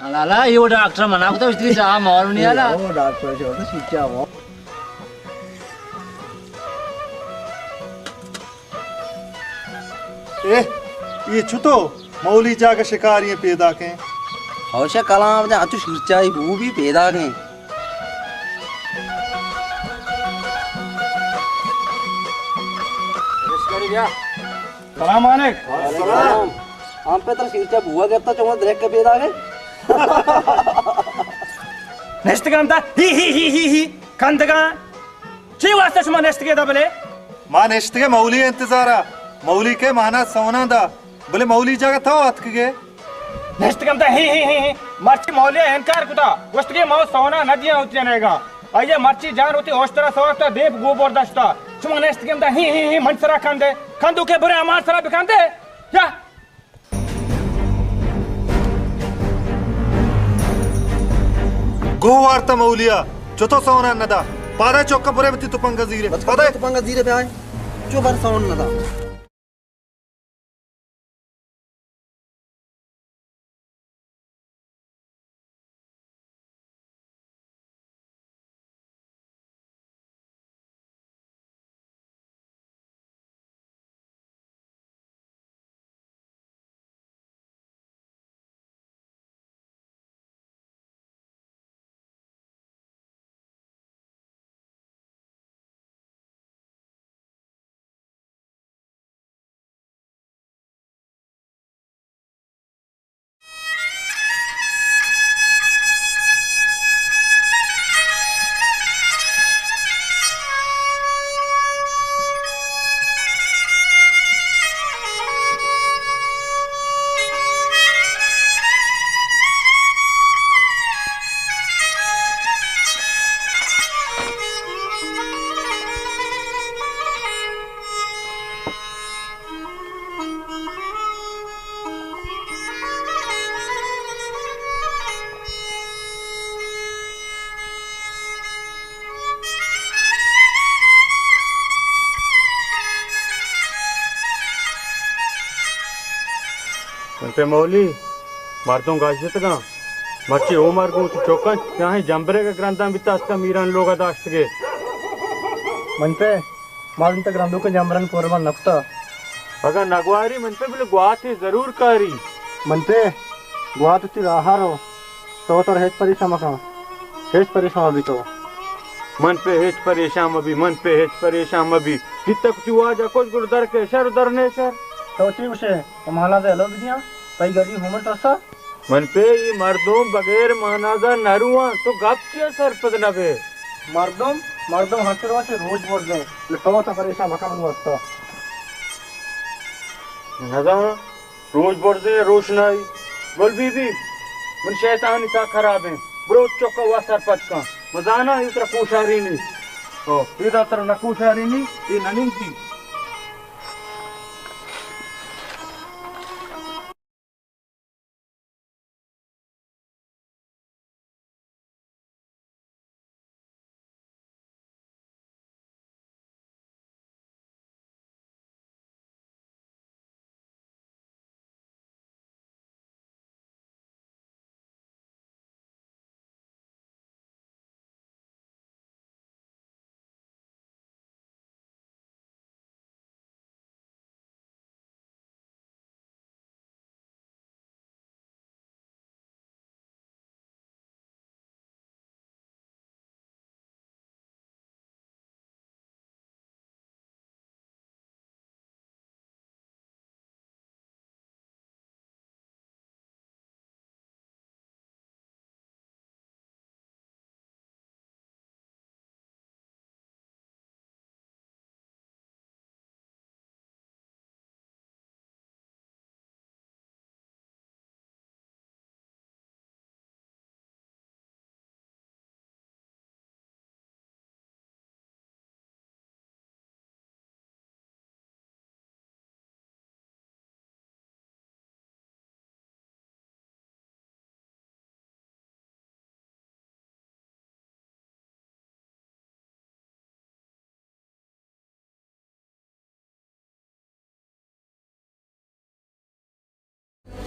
لالا، یہ وہ ڈاکٹر منع کتا، اس کی جا مور نہیں آلا۔ یہ وہ ڈاکٹر جو ہے، سیچا وہ۔ اے، یہ چتو مولی جاگہ شکاری ہیں پیدا کیں۔ ہوشے کلام جا، اچو شیرچائی بو بھی پیدا کیں۔ سلام علیک۔ سلام۔ ہم پہ ترا شیرچا بوا گپتا، چون درک کے پیدا گئے۔ نشتگم تا ہی ہی ہی ہی ہی کندگا۔ چی واسطہ شما نشتگے دا بلے؟ ما نشتگے مولی انتظارا۔ مولی کے مانا سونا دا۔ بلے مولی جاگہ تو اتکگے۔ نشتگم تا ہی ہی ہی ہی۔ مرچی مولی انکار کتا۔ گوشتگے ما سونا نہ دیاں ہوتی جنیگا۔ آئیے مرچی جان ہوتی اوشترا سوار تا دیپ گو برداشتا۔ شما نشتگم تا ہی ہی ہی من سرا کندے۔ کندو کے برے امان سرا بکندے۔ یا۔ گوہ وارتا مولیا، چتو سونا ندا۔ پادا چوکا برے بتی تپنگا زیرے۔ پادا۔ تپنگا زیرے بیا۔ چو بر سون ندا۔ من پہ مولی، مردم گاش جتگاں۔ مرچی او مرگوں تو چوکاں چاہیں جمبرے کہ گرنداں بیتا اتکا میران لوگا داشتگے۔ من پہ مردم تک رندوکیں جمبران پوربند نکتا۔ اگاں نگواری من پہ بلے گواتے ضرور کاری۔ من پہ گوات تی راہ رو۔ تو تر ہچ پریشان مکن، ہچ پریشان مبی تو۔ من پہ ہچ پریشان مبی، من پہ ہچ پریشان مبی۔ جتک تو واجہ کچھ گڑ در کے شر در نے شر۔ تو چی گوشے؟ مانا دے لو بدیاں، تئی گری عمر تسا۔ من پہ ای مردم بغیر مانازا نہ رواں، تو گپ چیا سرپد نہ بے؟ مردم، مردم ہنچ روچ روش برزیں، لے تو تا پریشان مکن من واسطہ۔ نزاناں۔ روش برزیں روشنائی۔ گل بی بی، من شیطانی تا خرابیں۔ برو چکا وا سرپد کن۔ مزانا اے ترا کوشاری نی۔ او، اے دا ترا نہ کوشاری نی، اے ننی تھی۔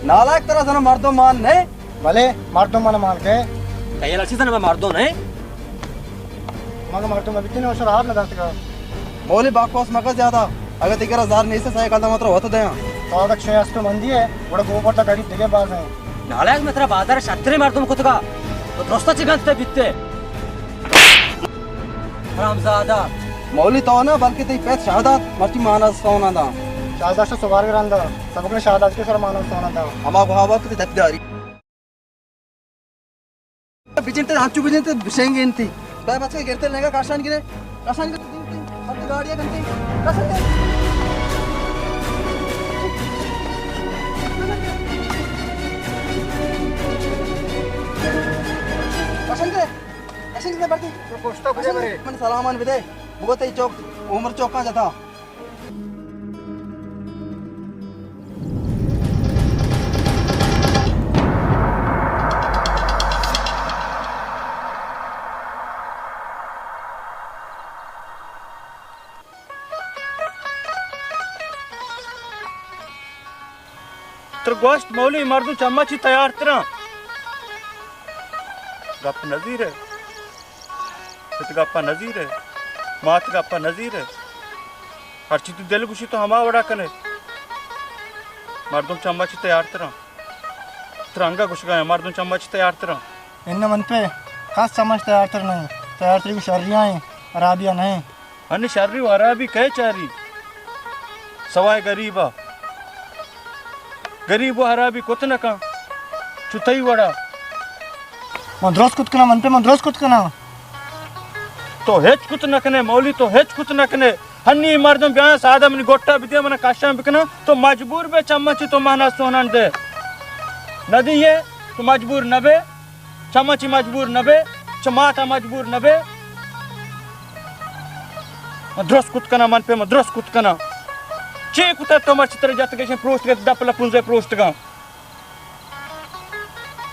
نالائک، ترا زاناں مردم مان نہ؟ بلے مردم من مان کئے؟ تئی ہیال چیز نہ مردم نہ؟ مگہ مردم ابھی تین شراب نہ داتگا۔ مولی باکواس مکہ زیادہ۔ اگر تئی کرا زار نیست، سائیکل دا متر وت دیاں۔ تو اگر چھ است مندی ہے، بڑا گوبر دا غریب دگے باز ہیں۔ نالائق، میں ترا بازار شترے مردم کتگا۔ تو درست چی گنت بیتے؟ حرامزادہ۔ مولی تو نہ، بلکہ تئی پت شہداد مرچی مانا سونا دا۔ شہداد سے سوار گراندا، سبق نے شہداد کے سر مانا سونا دا۔ ہما گوہا وقت دپداری۔ بجنتے، ہنچو بجنتے، بشنگے انتی۔ بے بچے گرتے لگا، کاشان گرے، کاشان گرے، بجنتے، ہر گاڑیاں گنتے، کاشان گرے۔ کاشان گرے، کاشان گرے بڑتی۔ تو پوچھتا کجا برے؟ من سلامان بدے، بگو تئی چوک، عمر چوکاں جتا۔ تر گوشت مولی مردم چما چی تیار ترا۔ گپ نزیرے۔ پت گپا نزیرے، مات گپا نزیرے۔ ہرچی تو دل گوشی تو ہما وڑا کنے۔ مردم چما چی تیار ترا۔ ترا انگا گوشگا، مردم چما چی تیار ترا۔ انہ من پہ کس چما چی تیار تر نہیں۔ تیار تری شریاں ہیں، خرابیاں نہیں۔ انی شری و ہرابی کئے چاری؟ سوائے غریبا۔ غریب و ہرابی کت نہ کن۔ چو تئی وڑا۔ من درست کت کناں، من پہ من درست کت کناں۔ تو ہچ کت نہ کنے مولی، تو ہچ کت نہ کنے۔ ہنی مردم بیاں سادہ منی گٹا بدے، من کاشاں بکناں، تو مجبور بے چمچی تو مہنا سونان دے۔ نہ دیے، تو مجبور نہ بے۔ چما چی مجبور نہ بے، چہ ماتا مجبور نہ بے۔ من درست کت کناں، من پہ من درست کت کناں۔ چے کتہ تو مرچی ترا جتگشیں پروشتگے دپ لپونزے پروشتگاں۔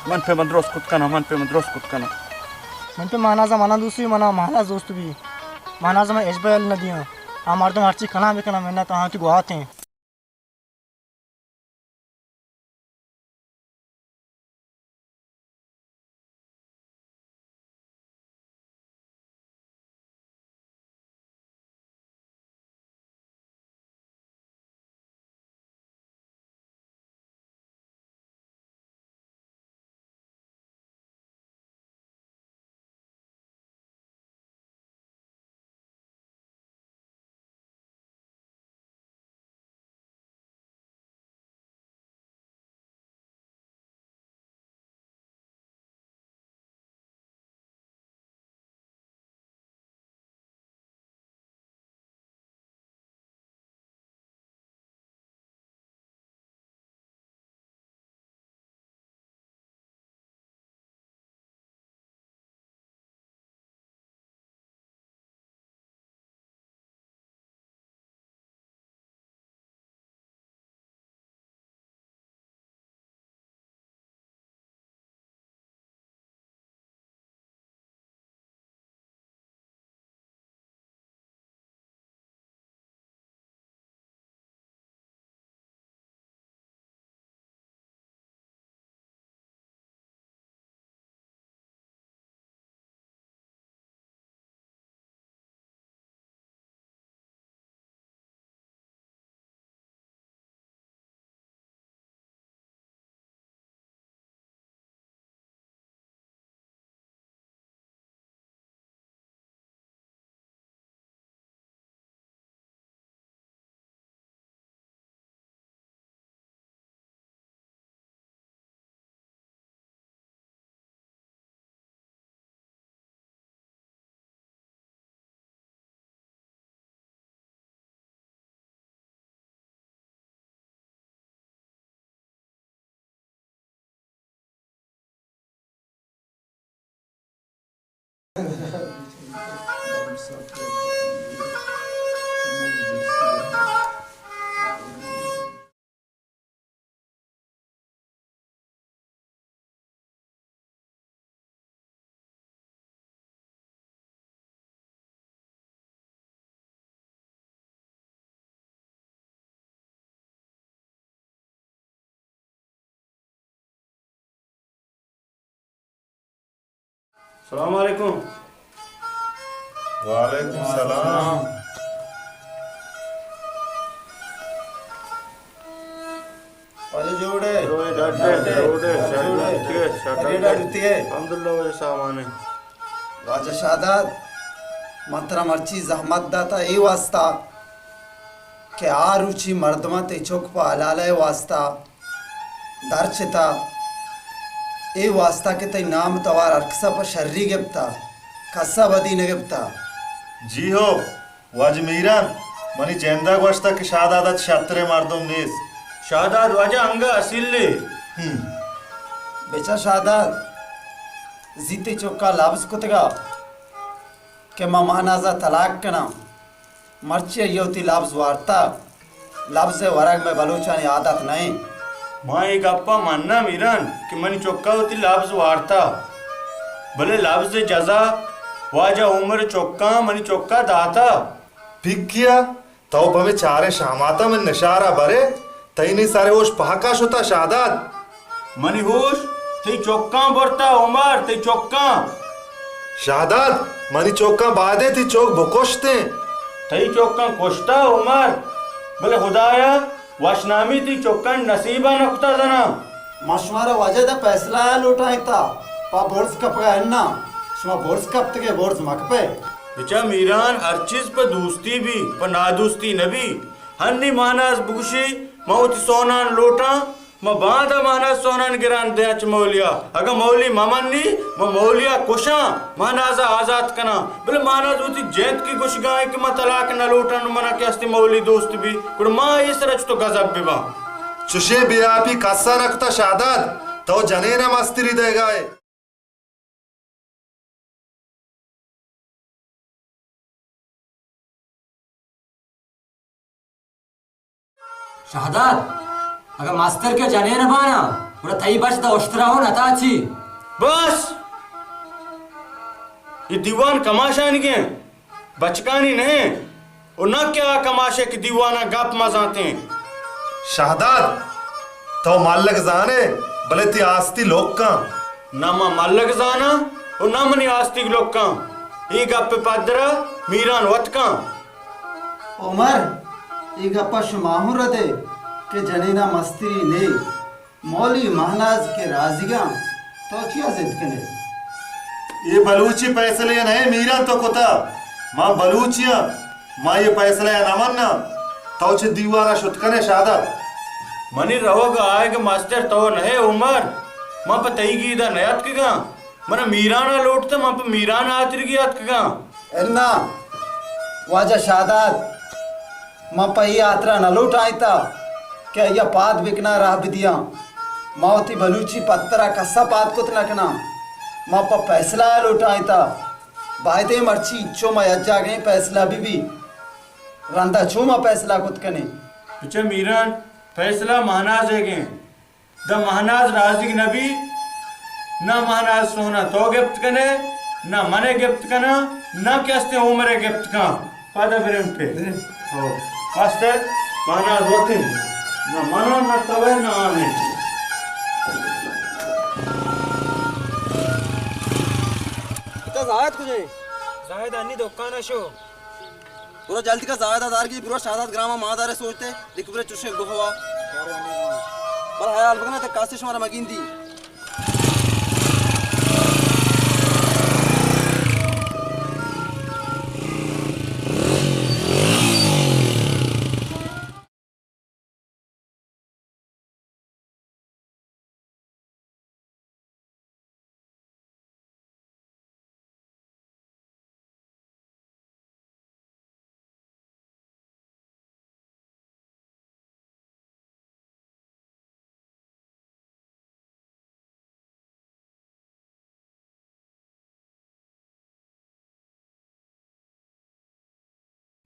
من پہ من درست کت کناں، من پہ من درست کت کناں۔ من پہ مہنازا منا دوست بی، منا مہناز دوست بی۔ مہنازا من ہچبر یل نہ دیاں۔ آ مردم ہرچی کناں بکناں، منت آہاں تی گوات ہیں۔ السلام علیکم۔ وعلیکم السلام۔ واجہ جوڑ ئے؟ جوڑ ئے، ڈاڈ ئے، جوڑ ئے، جوڑ ئے۔ ڈاڈ ئے، ڈاڈ ئے۔ الحمدللہ واجہ سامان ئے۔ واجہ شہداد، من ترا مرچی زحمت داتا اے واسطہ کہ آ روچی مردماں تئی چک پہ حلالہ ءِ واسطہ درچتا، اے واسطہ کہ تئی نام توار ہرکسا پہ شری گپتا، کسا بدی نہ گپتا۔ جی ہو، واجہ میران، منی جندا گوشتا کہ شہداد ءَ چہ شتریں مردم نیست۔ شہداد واجہ انگہ اصیلے۔ ہم۔ بچا شہداد، زی تئی چکا لبز کتگا کہ ما مہنازا طلاق کناں۔ مرچی آئی ءَ وتی لبز وارتا۔ لبز ءِ ورگ مئے بلوچانی عادت نہ انت۔ ما اے گپ ءَ مناں میران کہ منی چک ءَ وتی لبز وارتا، بلے لبز ءِ جزا واجہ عمر ءِ چکاں منی چک ءَ داتا۔ پھکیا، تو پہ مئے چاریں شامات ءَ من نشار ءَ برے، تئی نی سر ءِ ہوش پہک ءَ شتا شہداد۔ منی ہوش تئی چکاں برتا عمر، تئی چکاں۔ شہداد، منی چکاں بائدیں تئی چک بکشتیں۔ تئی چکاں کشتا عمر، بلے خدایا وشنامی تئی چکانی نصیب ءَ نکتا زنا۔ ما شمارا واجہ دا فیصلہ ءَ لوٹائینتا، پہ برز کپگا اناں، شما برز کپتگے، برز مکپے۔ بچا میران، ہر چیز پہ دوستی بی، پہ نادوستی نبی۔ ہنی مہناز بگوشی، ما وتی سونان لوٹاں، ما باندا مہناز سونان گران دیاں چہ مولیا۔ اگاں مولی مہ منی، ما مولیا کشاں، مہنازا آزات کناں۔ بلے مہناز وتی جند کہ گوشگا ایں کہ ما طلاق نہ لوٹاں، نو منا کہ ہستی مولی دوست بی، گڑا ما اے سرا چتو گزب بباں۔ چشیں بے آپی کسا نہ کتا شہداد، تو جنینا مستری دئیگا ئے۔ شہداد، اگاں مستر کہ جنین باناں، گڑا تئی بچ داں اشترا ہو نتا چی؟ بس! اے دیوان کماشانیگیں۔ بچکانی نہ انت، و نہ کہ آ کماشے کہ دیوان ءَ گپ مہ زانتیں۔ شہداد، تو ملک زانے، بلے تئی آستی لکاں۔ نہ من ملک زاناں و نہ منی آستی لکاں۔ اے گپ ءِ پدرا میران وت کن۔ عمر، اے گپ ءَ شما ہوں ردے کہ جنین ءَ مستری نے۔ مولی مہناز کہ رازیگاں، تو چیا ضد کنے؟ اے بلوچی فیصلے نہ ایں میران تو کتا۔ ما بلوچی آں، ما اے فیصلہ ءَ نہ مناں۔ تو چہ دیوان ءَ شت کنے شہداد۔ منی روگ ءُ آیگ ءِ مستر تو نہ ئے عمر۔ من پہ تئی گید ءَ نیاتکگاں۔ من میران ءَ لوٹتہ، من پہ میران ءِ ہاترگی اتکگاں۔ اناں واجہ شہداد، من پہ اے ہاترا نہ لوٹائینتہ کہ آئی ءَ پاد بکناں، راہ بدیاں۔ من وتی بلوچی پتر ءَ کس ءَ پاد کت نہ کناں۔ من پہ پیسلہ ءَ لوٹائینتہ۔ بایدیں مرچی چو ما یک جاگہیں پیسلہ بہ بی۔ رندا چو ما پیسلہ کت کنیں؟ بچہ میران، پیسلہ مہناز ئیگ ایں۔ داں مہناز رازیگ نہ بی، نہ مہناز سونا تو گپت کنے، نہ من ءَ گپت کناں، نہ کہ استیں عمر ءَ گپت کن۔ پدا بریں پہ۔ بریں۔ ہو۔ استیں مہناز وتیں۔ نہ من ءَ، نہ تو ءَ، نہ آ ءَ۔ اتا زاہد کجا ئے؟ زاہد انی دکان ءَ شو۔ برو جلدی کا زاہد ءَ دار گی، برو شہداد گرام ءَ ما دارے سوچتے، لیکن برے چوشیں گوہوا۔ بل حیال بکنا تے کاسے شمارا مگیندی۔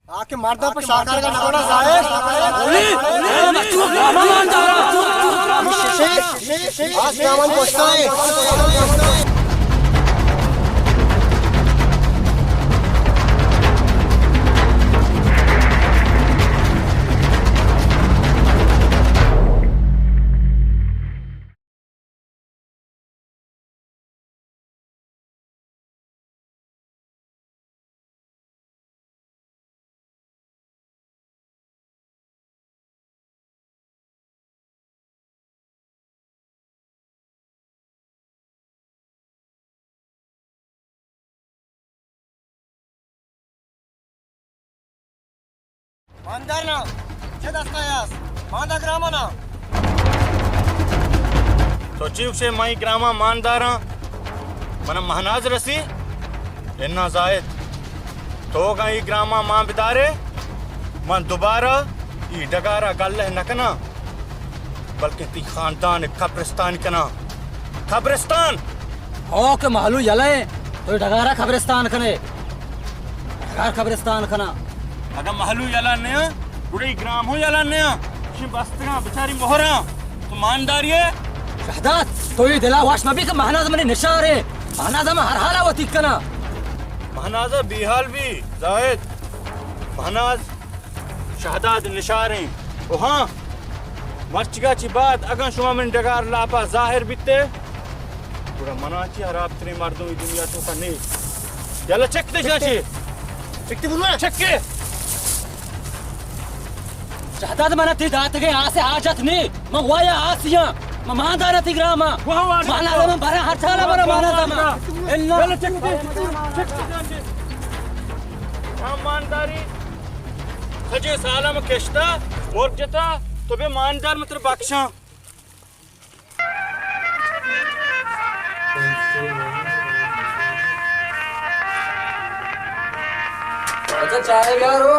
آ کہ مردم پہ شاکارگا نہ بنا ظاہر۔ آ سامان پوچھتا ہے۔ ماندار نا، چہ دستا یاس؟ ماندا گراما نا۔ تو چی گوشے، من ای گراما مانداراں؟ منا مہناز رسی؟ انا زاہد، تو اگاں ای گراما مان بدارے، من دوبارہ ای ڈگارا گلہ نکناں، بلکہ تی خاندان قبرستان کناں۔ قبرستان! ہو کہ مہلو یلہ ایں، تو ڈگارا قبرستان کنے۔ ڈگار قبرستان کناں۔ اگاں مہلو یلہ نیاں، گڑا ای گرام ہوں یلہ نیاں۔ شی بستگاں بچاری مہراں۔ تو مانداری ئے؟ شہداد، تو ای دلا وش مبی کہ مہناز منی نشار ایں۔ مہناز ہم ہر حالا وتی کناں۔ مہناز بیحال بی، زاہد۔ مہناز شہداد نشاریں۔ او ہاں، مرچگا چی بعد اگاں شما من ڈگار لاپا ظاہر بیتے، گڑا منا چی حراب ترین مردم ای دنیا توکا نے۔ یلا چک دے جاشی۔ چک دے بولو۔ چک کے۔ شہداد، منا تی داتگے آسے حاجت نے۔ من وایا آسیاں۔ من ماندار تی گراما۔ واہ، واہ، مانا واہ۔ من برا ہر چالا برا مانا زمان۔ واہ۔ اللہ۔ یلا چک دے۔ چک دے جاشی۔ ہم مانداری۔ سجے سالا من کشتا، مرگ جتا، تو بے ماندار من تر بخشاں۔ اچھا، چائے بیارو۔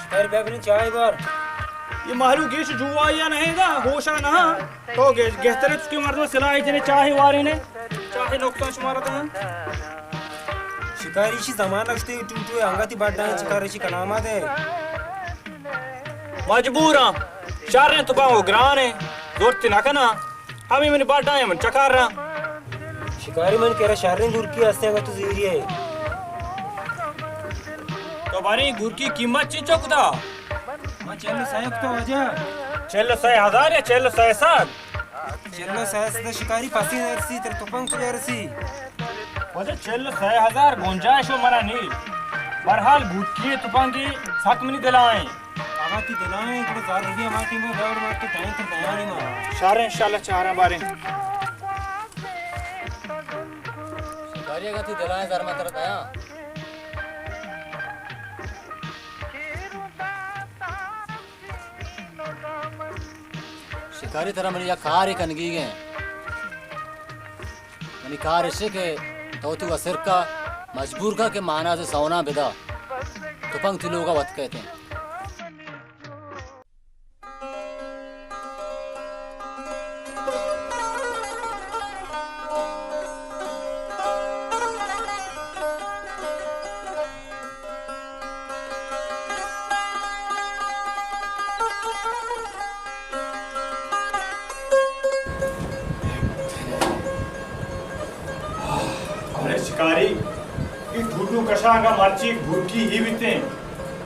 شکاری بیا بنی چائے بار۔ یہ مہلوک گیش جوایا نہیں دا، ہوشا نہ۔ تو گہ-، گہتر چکے مردم سلاح جنے چاہے وارے نے، چاہے نقصان شمارا داں۔ شکاری شی زمان اشتے ٹوٹو انگتی بڈا چکار شی کلامات ہے۔ مجبوراں، شر ہیں تو باں گران ہیں، زورتی نہ کنا۔ ہمیں منی بڈا ہیں من چکار رہا۔ شکاری من کرا شریں گورکی ہستے اگر تو زیری ہے۔ تو باریں گورکی قیمت چی چک دا؟ من چل و سئے کتا واجہ۔ چل و سئے ہزار یا چل و سئے سد؟ چل و سئے سد شکاری پسی نرسی، تر تپنگ کجا رسی؟ واجہ چل و سئے ہزار گنجائش و منا نی۔ بہرحال گوٹکی تپنگی سک منی دلائیں۔ آغا تی دلائیں، گڑا زار روی ہما ٹیم دور مار تو ٹائم تر دیانی ما۔ شاریں انشاءاللہ چاراں باریں۔ شکاری اگاں تی دلائیں زر من ترا دیاں۔ شکاری ترا منی یک کارے کنگیگ ایں۔ منی کار اشے کہ تو وتی وسرکا مجبور کا کہ مہناز سونا بدا۔ تپنگ تی لوگا وت کئیت ایں۔ ارے شکاری، اے ٹوٹو کشانگا مرچی بھوکی ہی بیتیں۔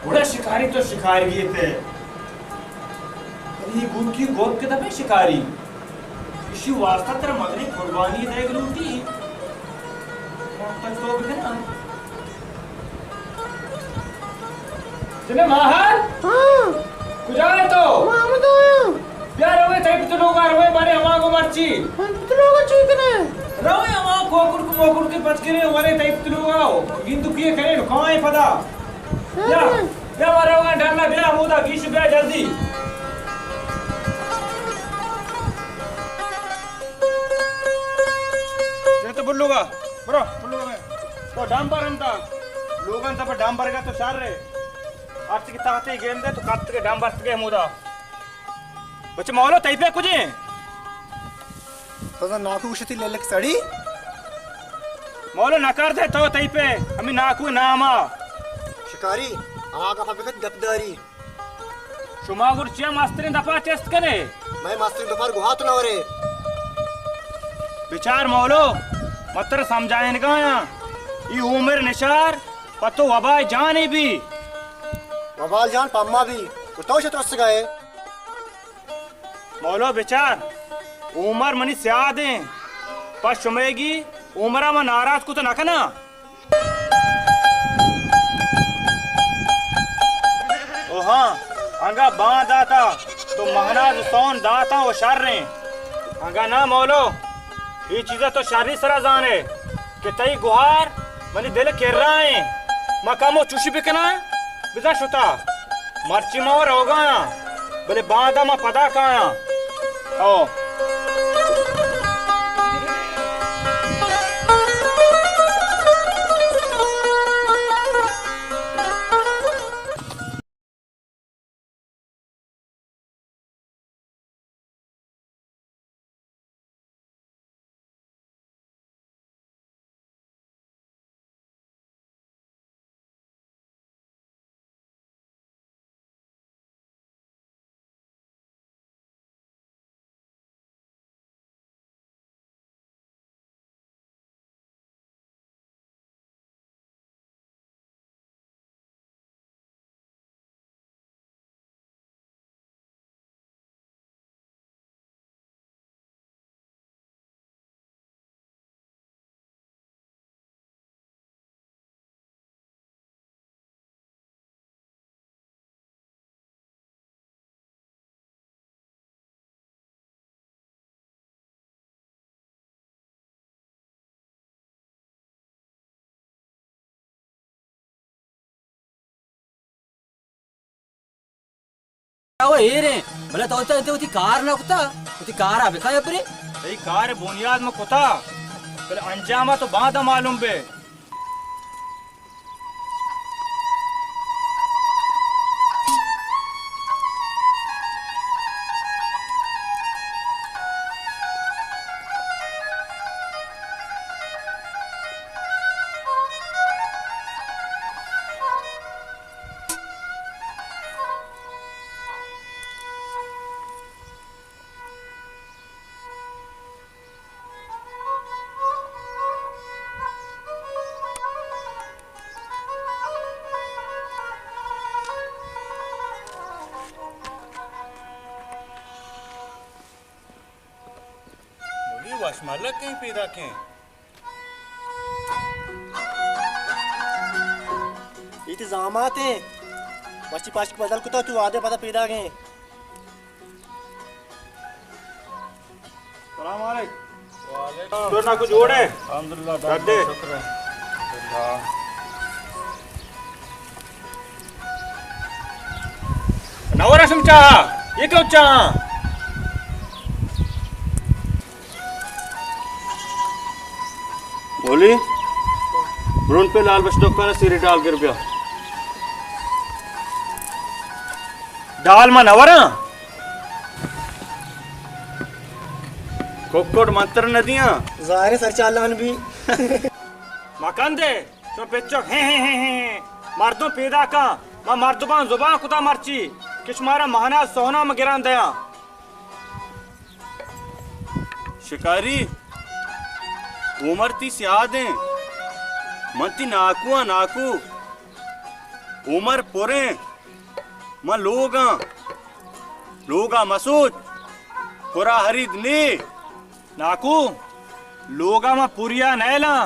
گڑا شکاری تو شکاری بیتے۔ اے بھوکی گوت کے دپے شکاری۔ اشی واسطہ ترا مزنیں قربانی دئیگ لوٹی۔ تک تو بکنا۔ جنیں ماہر؟ ہاں۔ کجا ئے تو؟ ما ہمدا آں۔ بیا روئے تئی پت لوگا، روئے بارے ہما گو مرچی۔ من پت لوگا چی کنے؟ روئے ہما کوکڑ کو موکڑ کے پچ کرے، ورے تئی پت لوگا۔ گندکی کرے، کائیں پدا۔ بیا، بیا، بیا، ما روگاں ڈنا، بیا، ہمودا گیش، بیا جلدی۔ چلے تو بلوگا، برو، بلوگا میں۔ تو ڈامبر انتا، لوگان تا پر ڈامبر گا تو شر رے۔ آرتی کی تاتے گیندے تو کپت کے ڈامبر تکے ہمودا۔ بچے مولو تئی پہ کجے؟ تو زن ناکو گوشتی للک سڑی؟ مولو نکار دے تو تئی پہ، ہمیں ناکو ناما۔ شکاری، ہما گپا بکت گپ داری۔ شما گر چیا مسترین دپا چست کنے؟ میں مسترین دپار گوہات نہ ورے۔ بچار مولو، متر سمجھائنگا یا۔ ای عمر نشار، پتو وبا جانے بی۔ وبال جان پما بی، تو شترس گئے۔ مولو بچار، عمر منی سیاد ایں۔ پہ شمئیگی عمرا من ناراض کت نہ کناں۔ او ہاں، انگا باں داتا، تو مہناز سون داتا و شر ایں۔ انگا نہ مولو، اے چیزا تو شری سرا زانے کہ تئی گوہار منی دل کرا ایں۔ ما کمو چوشی بکناں، بزاں شتا۔ مرچی ما و روگایاں، بلے باندا ما پدا کایاں۔ او۔ او ایر ایں، بلے تو تو تو وتی کار نہ کتا، وتی کار ءَ بکن یا پرے۔ تئی کار بنیاد ما کتا، بلے انجام تو باندا معلوم بے۔ مولی وش ملک ایں پیداک ایں۔ اے تئی زامات ایں۔ وشی پشک بدل کتا تو آدے پدا پیداک ایں۔ سلام علیکم۔ وعلیکم۔ تو ناکو جوڑ ئے؟ الحمدللہ، رد دے۔ شکر ہے۔ الحمدللہ۔ نور اسم چاہ، یہ کیوں چاہ؟ بولی، برون پہ لال بچ دکان سیری ڈال گر بیا۔ ڈال ما نوراں۔ ککڑ منتر نہ دیاں۔ ظاہر ہے سر چالان بھی۔ مکن دے، شما پچک ہیں، ہیں، ہیں، ہیں، ہیں۔ مردم پیدا کن، ما مردمان زبان کتا مرچی کہ شمارا مہنا سونا ما گران دیاں۔ شکاری، عمر تی سیاد ہیں، من تی ناکو ہاں، ناکو۔ عمر پریں، من لوگاں، لوگاں مسوچ، پرا ہرید نے۔ ناکو، لوگا ما پوریا نیلاں،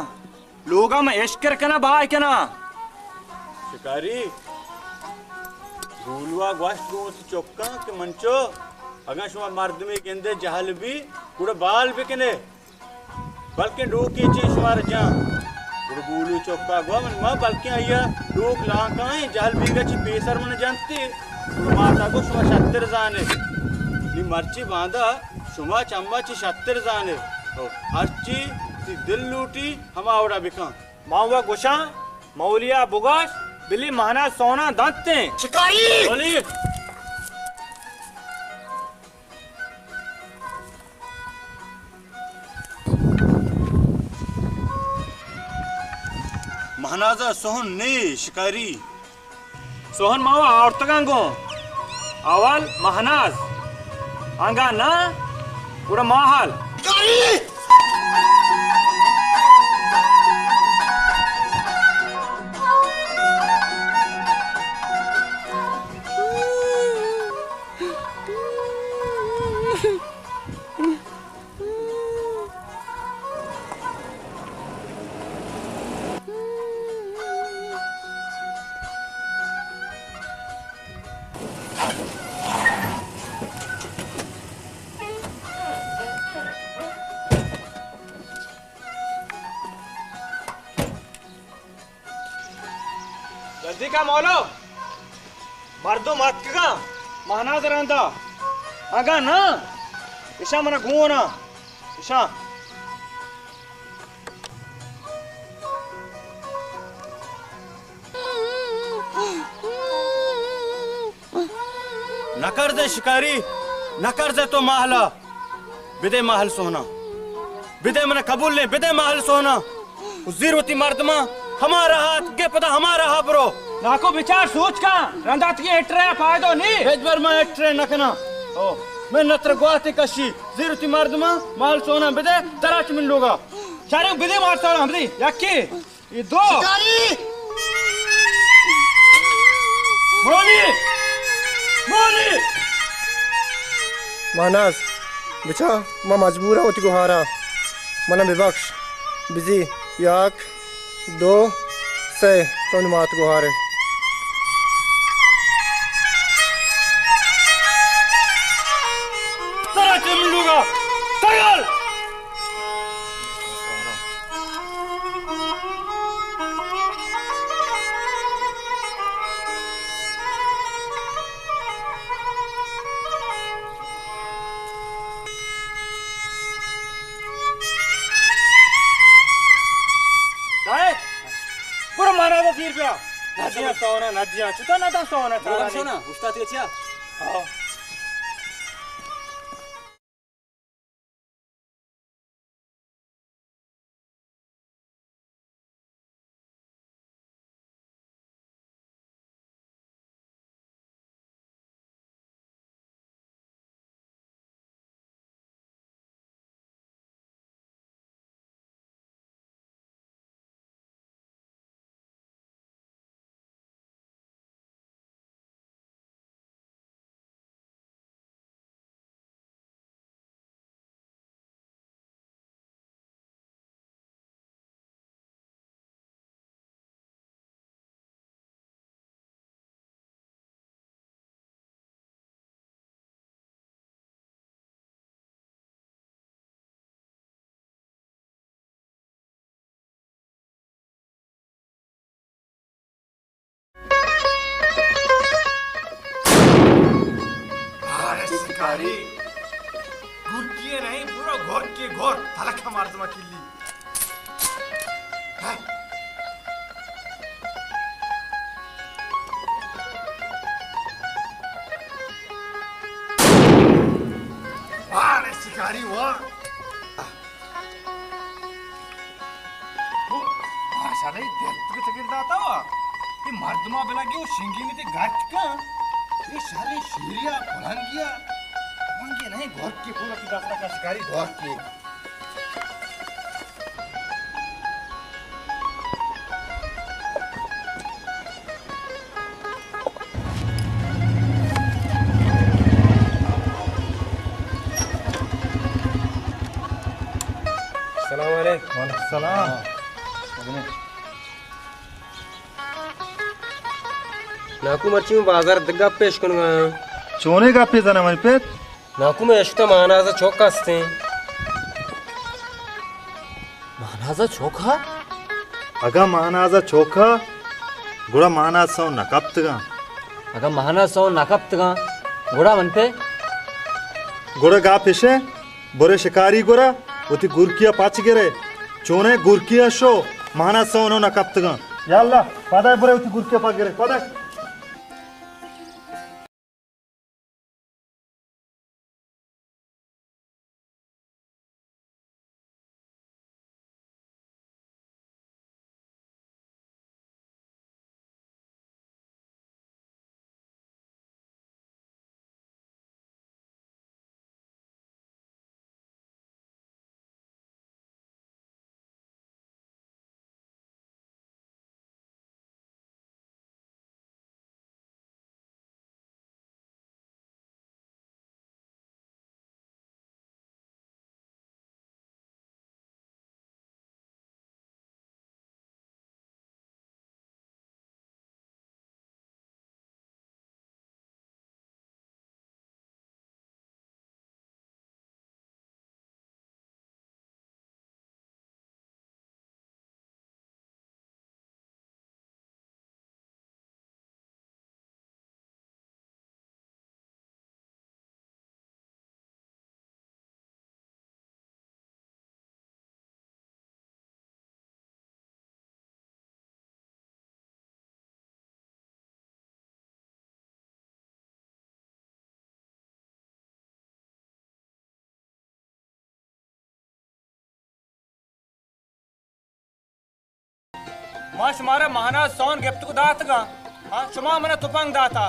لوگا ما اشکر کنا، بہائے کنا۔ شکاری، گولوا گوشت گوں وتی چکاں کہ منچو، اگاں شما مردمے گندے جہل بی، گڑا بال بکنے۔ بلکیں ڈوکے چے شمار جان۔ گڑا گولو چکا گوا من ما بلکیں آیا ڈوک لانکائیں جہل بیگا چی پیسر من جانتے۔ گڑا ماتا گو شما شتر زانے۔ نی مرچی باندا شما چما چی شتر زانے۔ ہرچی تی دل لوٹی ہما وڑا بکن۔ ما و گوشاں مولیا بگوش بلی مہنا سونا دنتیں۔ شکاری! بلی۔ مہنازا سہن نے شکاری۔ سہن ما آورتگاں گوں۔ اول مہناز۔ انگا نہ، گڑا ماہل۔ نزدیکا مولو، مردم اتکگاں، مہناز رندا. اگاں نہ، اشاں منا گون آں، اشاں. نہ کرزے شکاری، نہ کرزے تو ماہلا. بدے ماہل سونا. بدے، من قبول نے، بدے ماہل سونا. و زیر وتی مردماں ہما راہ اتکے، پدا ہما راہ برو. ناکو بچار، سوچ کن، رند اتکے ایٹرے پائدو نی. ہچبر من ایٹرے نہ کناں. او، من نتر گواتے کشی، زیر وتی مردماں ماہل سونا بدے، ترا چہ من لوگا. چاریں بدے ماہل سونا، بدے، یکی. اے دو. شکاری! مولوی! مولوی! مہناز، بچا، ما مجبور آں وتی گوہارا. منا ببخش. بزی، یک، دو، سئے، تو نی مات گوہارے. ترا چہ من لوگا، تیار! زاہد، برو مہنازا زیر بیا. نجیاں سونا، نجیاں. چطور نہ تا سونا؟ چارا سونا، استاد کے چیا؟ ہاں. آرے شکاری، گرکی نہیں، پورا گور کے گور، تلک مردم کلی. واہ رے شکاری واہ. ماشاءاللہ، یہ درد کے تکیل داتا ہوا. یہ مردمہ بلا گیو شنگی میں تے گٹ کا. یہ شرے شیریا، پلنگیا. پلنگی نہیں، گھر کے پورا کی داستا کا شکاری گھر کے. السلام علیکم. وعلیکم السلام. ناکو، مرچی من بازار دگہ پیش کنگا. چونے گپے زنا منی پت؟ ناکو، من اشکتا مہنازا چوک ہستیں. مہنازا چوکا؟ اگاں مہنازا چوکا، گڑا مہناز سون نہ کپتگاں. اگاں مہناز سون نہ کپتگاں، گڑا من پہ؟ گڑا گپ اشے، برے شکاری گورا، وتی گرکیا پچ گرے. چونے گرکیا شو، مہناز سون نہ کپتگاں. یا اللہ، پدا برے وتی گرکیا پچ گرے، پدا. ما شمارا مہناز سون گپت کو داتگا۔ ہاں، شما منا تپنگ داتا۔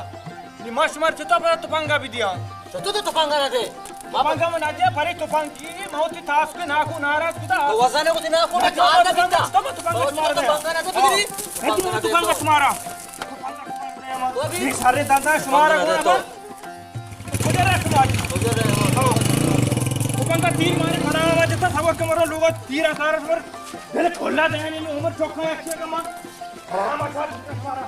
نی ما شمار چطور پدا تپنگا بدیاں؟ چطور تو تپنگا نہ دے؟ تپنگا من نہ دے، پرے تپنگی، ما وتی تاس کو ناکو ناراض کتا۔ تو وزن کو ناکو نہ ناراض کتا۔ تو تپنگا شمارا دے۔ تپنگا نہ دے، بگری۔ ہاں، تپنگا شمارا۔ تو بھی؟ یہ سارے دادا شمارا تپنگا نہ دے۔ کجا رہے شما؟ کجا رہے؟ ہاں۔ تپنگا تیر مارے کھڑا ہوا جتا، سوا کمرا لوگا تیر اثار پر۔ میرے کھلا دے نہیں، عمر چوکا ہے، اچھے کا ماں۔ ہاں، مچا شمارا۔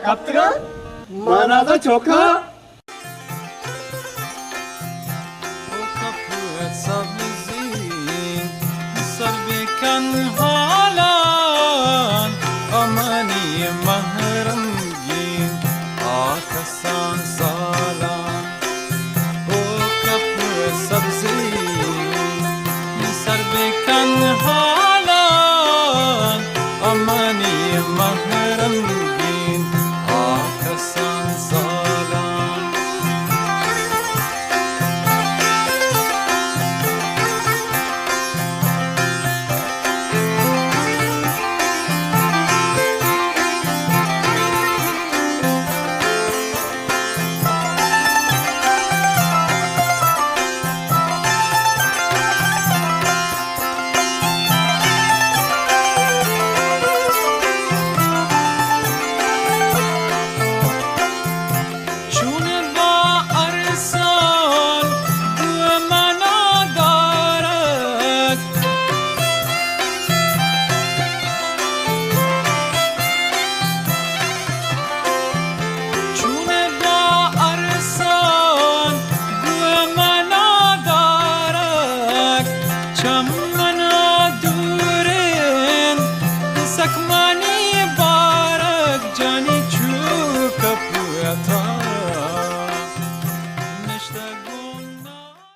کپتگاں مہنازا چوکا۔ او کپو سبزی سر بکن حالان، امانی محرم گین آ کسان سالان۔ او کپو سبزی سر بکن حالان،